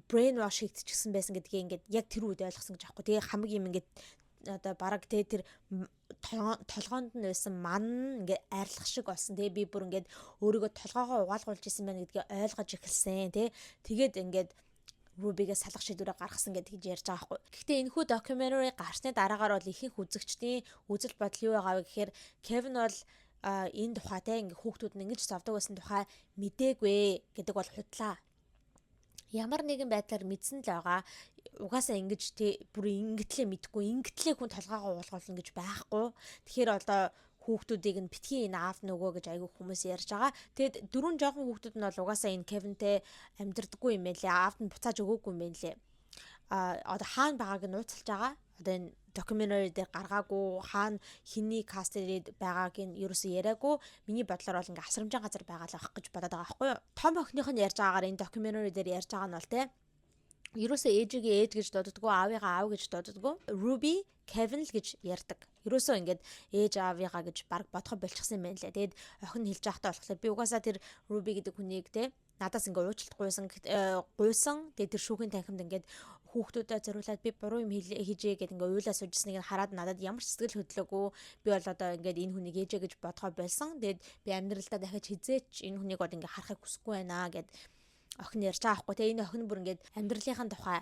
brain wash хийгдчихсэн байсан гэдгийг ингээд яг тэр үед ойлгосон гэж аахгүй. Тэгээ хамаг юм ингээд одоо бараг тэ, тэр толгоонд нь байсан ман ингээ арилгах шиг болсон. Тэгээ би бүр ингээд өөрийгөө толгоогоо угаалгуулж исэн байна гэдгийг ойлгож эхэлсэн, тэ. Тэгээд ингээд Ruby-гээ салгах шийдвэрээ гаргасан гэдэг ярьж байгаа байхгүй. Гэхдээ энэхүү documentary гарсны дараагаар бол ихэнх үзэгчдийн үзэл бодол юу байгаа вэ гэхээр Кевин бол энэ тухай те, ингээ хүүхдүүд нь ингэж зовдөг байсан тухай мдээгүй гэдэг бол худлаа. Ямар нэгэн байдлаар мэдсэн л байгаа. Угаасаа ингэж те, бүр ингэтлээ мэдгүй, ингэтлээ хүн толгоогоо уулгуулна гэж байхгүй. Тэгэхээр одоо хүүхдүүдийг нь битгий энэ аав нөгөө гэж айгүй хүмүүс ярьж байгаа. Тэгэд дөрвөн жоохон хүүхдүүд нь бол угаасаа энэ Кевинтэй амьдардаггүй юм байна лээ. Аавд нь буцааж өгөөгүй юм байна лээ. А одоо хаана байгааг нь нууцлж байгаа. Одоо энэ documentary дээр гаргаагүй, хаана хиний custody байгааг нь ерөөсөө яриаггүй. Миний бодлоор бол ингээ асрамжийн газар байгаа л байх гэж бодоод байгаа байхгүй юу. Том охиных нь ярьж байгаагаар, энэ documentary дээр ярьж байгаа нь бол те, ерөөсөө ээжигээ ээж гэж дууддаггүй, аавыгаа аав гэж дууддаггүй. Ruby, Kevin л гэж ярьдаг. Ерөөсөө ингээд ээж аавыгаа гэж баг бодохо болчихсон юм байна лээ. Тэгээд охин хэлж байхдаа болохоор би угаасаа тэр Ruby гэдэг хүнийг те, надаас ингээ уучлалт гуйсан гуйсан. Тэгээд тэр шүүхийн танхимд ингээд хүүхдүүдэд зориулаад би буруу юм хийжээ гэд ингээ уйлаа суужсныг нь хараад надад ямар ч сэтгэл хөдлөөгүй. Би бол одоо ингээд энэ хүнийг ээжээ гэж бодохоо болсон. Тэгээд би амьдралдаа дахиж хизээч энэ хүнийг бол ингээ харахыг хүсэхгүй байна гэд охин ярьж байгаа байхгүй те. Энэ охин бүр ингээд амьдралынхаа тухай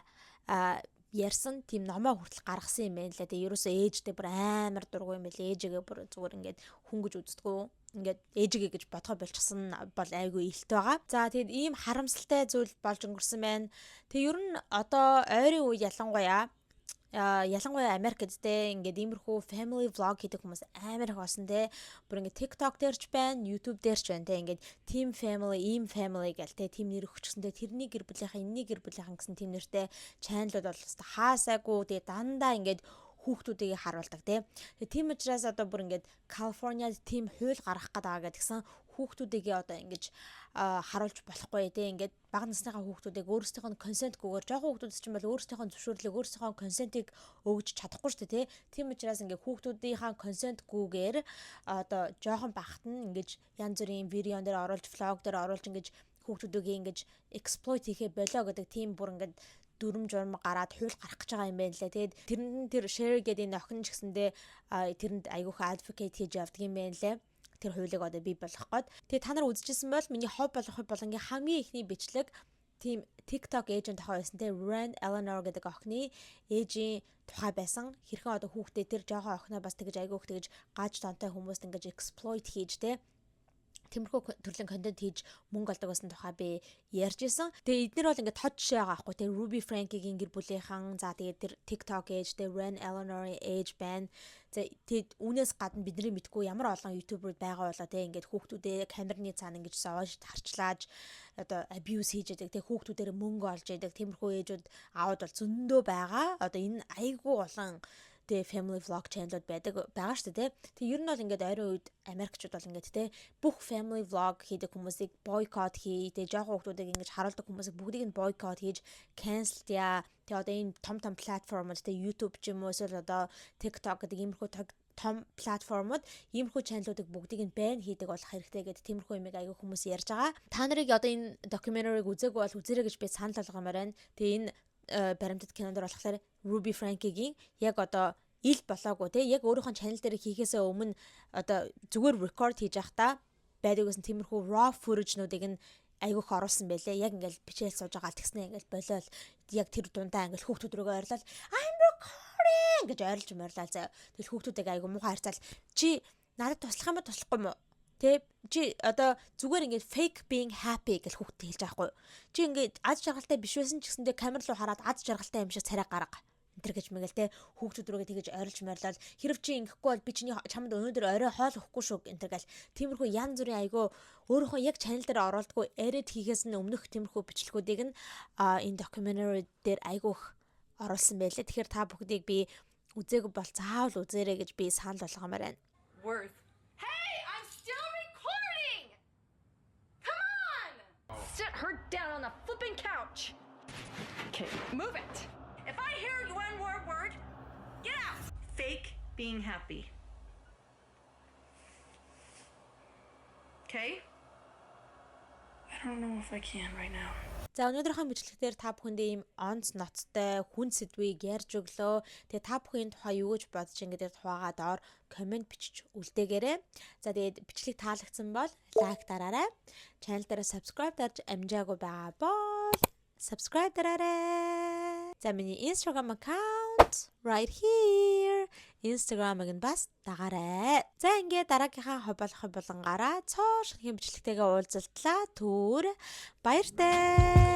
ярьсан тийм номоо хүртэл гаргасан юм байна лээ. Тэгээ ерөөсөө ээжтэй бүр амар дургүй юм байлээ. Ээжигээ бүр зүгээр ингээд хүн гэж үздэггүй. Ингээд ээжигээ гэж бодохоо болчихсон бол айгүй илт байгаа. За, тэгэд ийм харамсалтай зүйл болж өнгөрсөн байна. Тэгээ ер нь одоо ойрын үе ялангуяа Ялангуяа Америкт те, ингээд иймэрхүү family vlog хийдэг хүмүүс амар их болсон те. Бүр ингээд TikTok дээр ч байна, YouTube дээр ч байна те. Ингээд team family, ийм family гэл те, тийм нэр өгчихсөн те. Тэрний гэр бүлийнхэн, энэний гэр бүлийнхэн гэсэн тийм нэртэй channel ууд бол хэвээр хаасайгүй, тэгээ дандаа ингээд хүүхдүүдийг харуулдаг тий. Тэгээ тийм учраас одоо бүр ингээд Калифорниад тийм хууль гаргах гээд байгаа гэдгсэн, хүүхдүүдийг одоо ингэж харуулж болохгүй тий. Ингээд бага насныхаа хүүхдүүдийг өөрсдийнх нь consent гүйгээр, жоохон хүүхдүүд чинь бол өөрсдийнх нь зөвшөөрлийг, өөрсдийнхөө consent ыг өгж чадахгүй шүү дээ тий. Тийм учраас ингээд хүүхдүүдийнхаа consent гүйгээр одоо жоохон багт нь ингэж янз бүрийн видеон дээр оруулж, vlog дээр оруулж, ингэж хүүхдүүдийг ингэж exploit хийхээ болоо гэдэг тийм бүр ингээд дүрм журм гараад хууль гарах гэж байгаа юм байна лээ. Тэгээд тэрэнд нь тэр Sherry гэдэг энэ охин ч гэсэндээ тэрэнд айгүйх advocate хийж явдаг юм байна лээ, тэр хуулийг одоо бий болгох гээд. Тэгээ та нар үзчихсэн бол миний хов болох болонгийн хамгийн эхний бичлэг тийм TikTok ээжийн тухай байсан те, Ren Eleanor гэдэг охины ээжийн тухай байсан. Хэрхэн одоо хүүхдээ, тэр жоохон охиноо бас тэгэж айгүйх тэгэж гаж донтой хүмүүст ингэж exploit хийж те, тиймэрхүү төрлийн контент хийж мөнгө олдог байсан тухай би ярьж исэн. Тэгээ эднэр бол ингээд тод жишээ байгаа байхгүй, тэгээ Ruby Franke-гийн гэр бүлийнхэн, за тэгээд тэр TikTok ээж, тэгээ Ren Eleanor-ийн ээж байна. За, тэгээд үүнээс гадна бидний мэдгүй ямар олон YouTuber байгаа болоо те, ингээд хүүхдүүдээ камерны цаана ингэж зовоож харчлааж одоо abuse хийж яадаг, тэгээ хүүхдүүдээр мөнгө олж яадаг тиймэрхүү ээжүүд, аауд бол зөндөө байгаа. Одоо энэ айгүй олон тэгээ family vlog channel-ууд байдаг байгаа шүү дээ. Тэгээ ер нь бол ингээд ойрын үед Америкчууд бол ингээд те, бүх family vlog хийдэг хүмүүсийг boycott хий, тэгээ жоохон хүмүүсийг ингэж харуулдаг хүмүүсийг бүгдийг нь boycott хийж cancel яа. Тэгээ одоо энэ том том платформуд те, YouTube ч юм уу, эсвэл одоо TikTok гэдэг иймэрхүү том платформуд иймэрхүү channel уудыг бүгдийг нь ban хийдэг болох хэрэгтэй гэдэг тиймэрхүү юмыг аягүй хүмүүс ярьж байгаа. Та нарыг одоо энэ documentary-г үзээгүй бол үзээрэй гэж би санал болгомоор байна. Тэгээ энэ баримтат кинон дээр болохоор Ruby Franke-гийн яг одоо ил болоогүй те, яг өөрийнхөө channel дээр хийхээсээ өмнө одоо зүгээр record хийж байхдаа байдаг гэсэн тиймэрхүү raw footage-нуудыг нь айгүйх оруулсан байлээ. Яг ингээл бичээл сууж байгаа л тэгснэ ингээл болиол яг тэр дундаа ингээл хүүхдүүд рүүгээ ойрлол "I'm recording" гэж ойрлж морлаа заяа. Тэгэл хүүхдүүдийг айгу муухай харьцаал, чи надад туслах юм уу, туслахгүй юм уу? Тэ, чи одоо зүгээр ингээд fake being happy гэж хүүхдэд хэлж байгаа хгүй. Чи ингээд аз жаргалтай биш байсан ч гэсэндээ камер руу хараад аз жаргалтай юм шиг царай гарга энэ гэж мэгэл те, хүүхдүүд рүүгээ тэгэж ойрлж морлол, хэрв чи ингэхгүй бол би чиний чамд өнөөдөр орой хоол өгөхгүй шүү энэ гал тиймэрхүү янз бүрийн айгу өөрийнхөө яг channel дээр оруулдаггүй, edit хийхээс нь өмнөх тиймэрхүү бичлэгүүдийг нь энэ documentary дээр айгүйх оруулсан байлээ. Тэгэхээр та бүхнийг би үзээгүй бол заавал үзээрэй гэж би санал болгомоор байна. Worth. Hey, I'm still recording! Come on! Sit her down on the flipping couch. Okay, move it. If I hear one more word, get out! Fake being happy. Okay? I don't know if I can right now. За, өнөөдрийнхөө бичлэг дээр та бүхэндээ ийм онц ноцтой хүн сэдвийг ярьж өглөө. Тэгээ та бүхэн энэ тухай юу гэж бодож ин гэдэг тухайгаа доор comment бичиж үлдээгээрэй. За, тэгээд бичлэг таалагдсан бол like дараарай. Channel дээр subscribe дарж амжаагүй байгаа бол subscribe дараарай. За, миний Instagram account right here. Instagram-ыг нь бас дагаарай. За, ингээд дараагийнхаа хов болох болонгаараа цоо шинэхэн бичлэгтэйгээ уулзалтлаа. Түр баяртай.